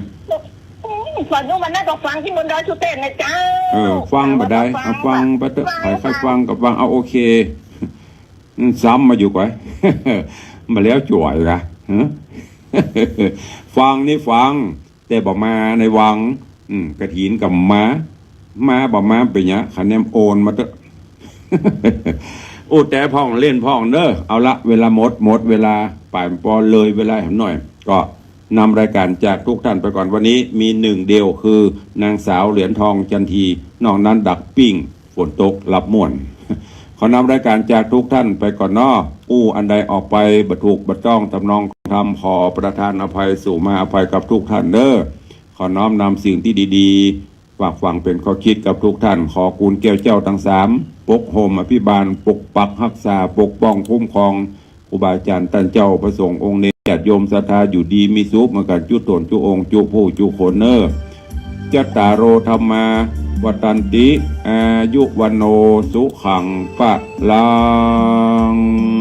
อืม ฝนตกวันนั้นก็ฟังตี้บนดอยสุเตศน์นะเจ้า เออ ฟังบ่ได้ ฟัง เอา ฟังไปเต๊อะ ฟัง ใผใค่ฟังก็ฟัง เอา โอเค อืม ซ้ำมาอยู่ก่อย บ่แล้วจ๋วยกะ ฮะ ฟังนี่ฟัง แต่บ่มาในวัง อืม กฐินก็มา มาบ่มาเป๋นหยัง คะแนนโอนมาเต๊อะ อู้แต่พ่องเล่นพ่องเน่อ เอาละ เวลาหมด หมดเวลา ป่ายปอเลยเวลาแหมหน่อย ก็นำรายการจากทุกท่านไปก่อน วันนี้มีหนึ่งเดียว คือนางสาวเหรียญทองจันที นอกนั้นดักปิ้ง ฝนตกหลับม่วน ขอนำรายการจากทุกท่านไปก่อนเนาะ อู้อันใดออกไปบ่ถูกบ่ต้องทำนองธรรม ขอประทานอภัยสู่มหาอภัยกับทุกท่านเด้อ ขอน้อมนำสิ่งที่ดีๆ ฝากฝังเป๋นข้อคิดกับทุกท่าน ขอคุณแก้วเจ้าตังสาม ปกโฮมอภิบาล ปกปักฮักษา ปกป้องคุ้มครอง ครูบาอาจ๋ารย์ต้านเจ้า พระสงฆ์องค์เณร ญาติโยมศรัทธา อยู่ดีมีสุขเหมือนกั๋นจุ๊ต๋นจุ๊องค์ จุ๊ผู้จุ๊คนเน่อ จัตตาโร ธัมมา วัฑฒันติ อายุ วัณโณ สุขัง พะลัง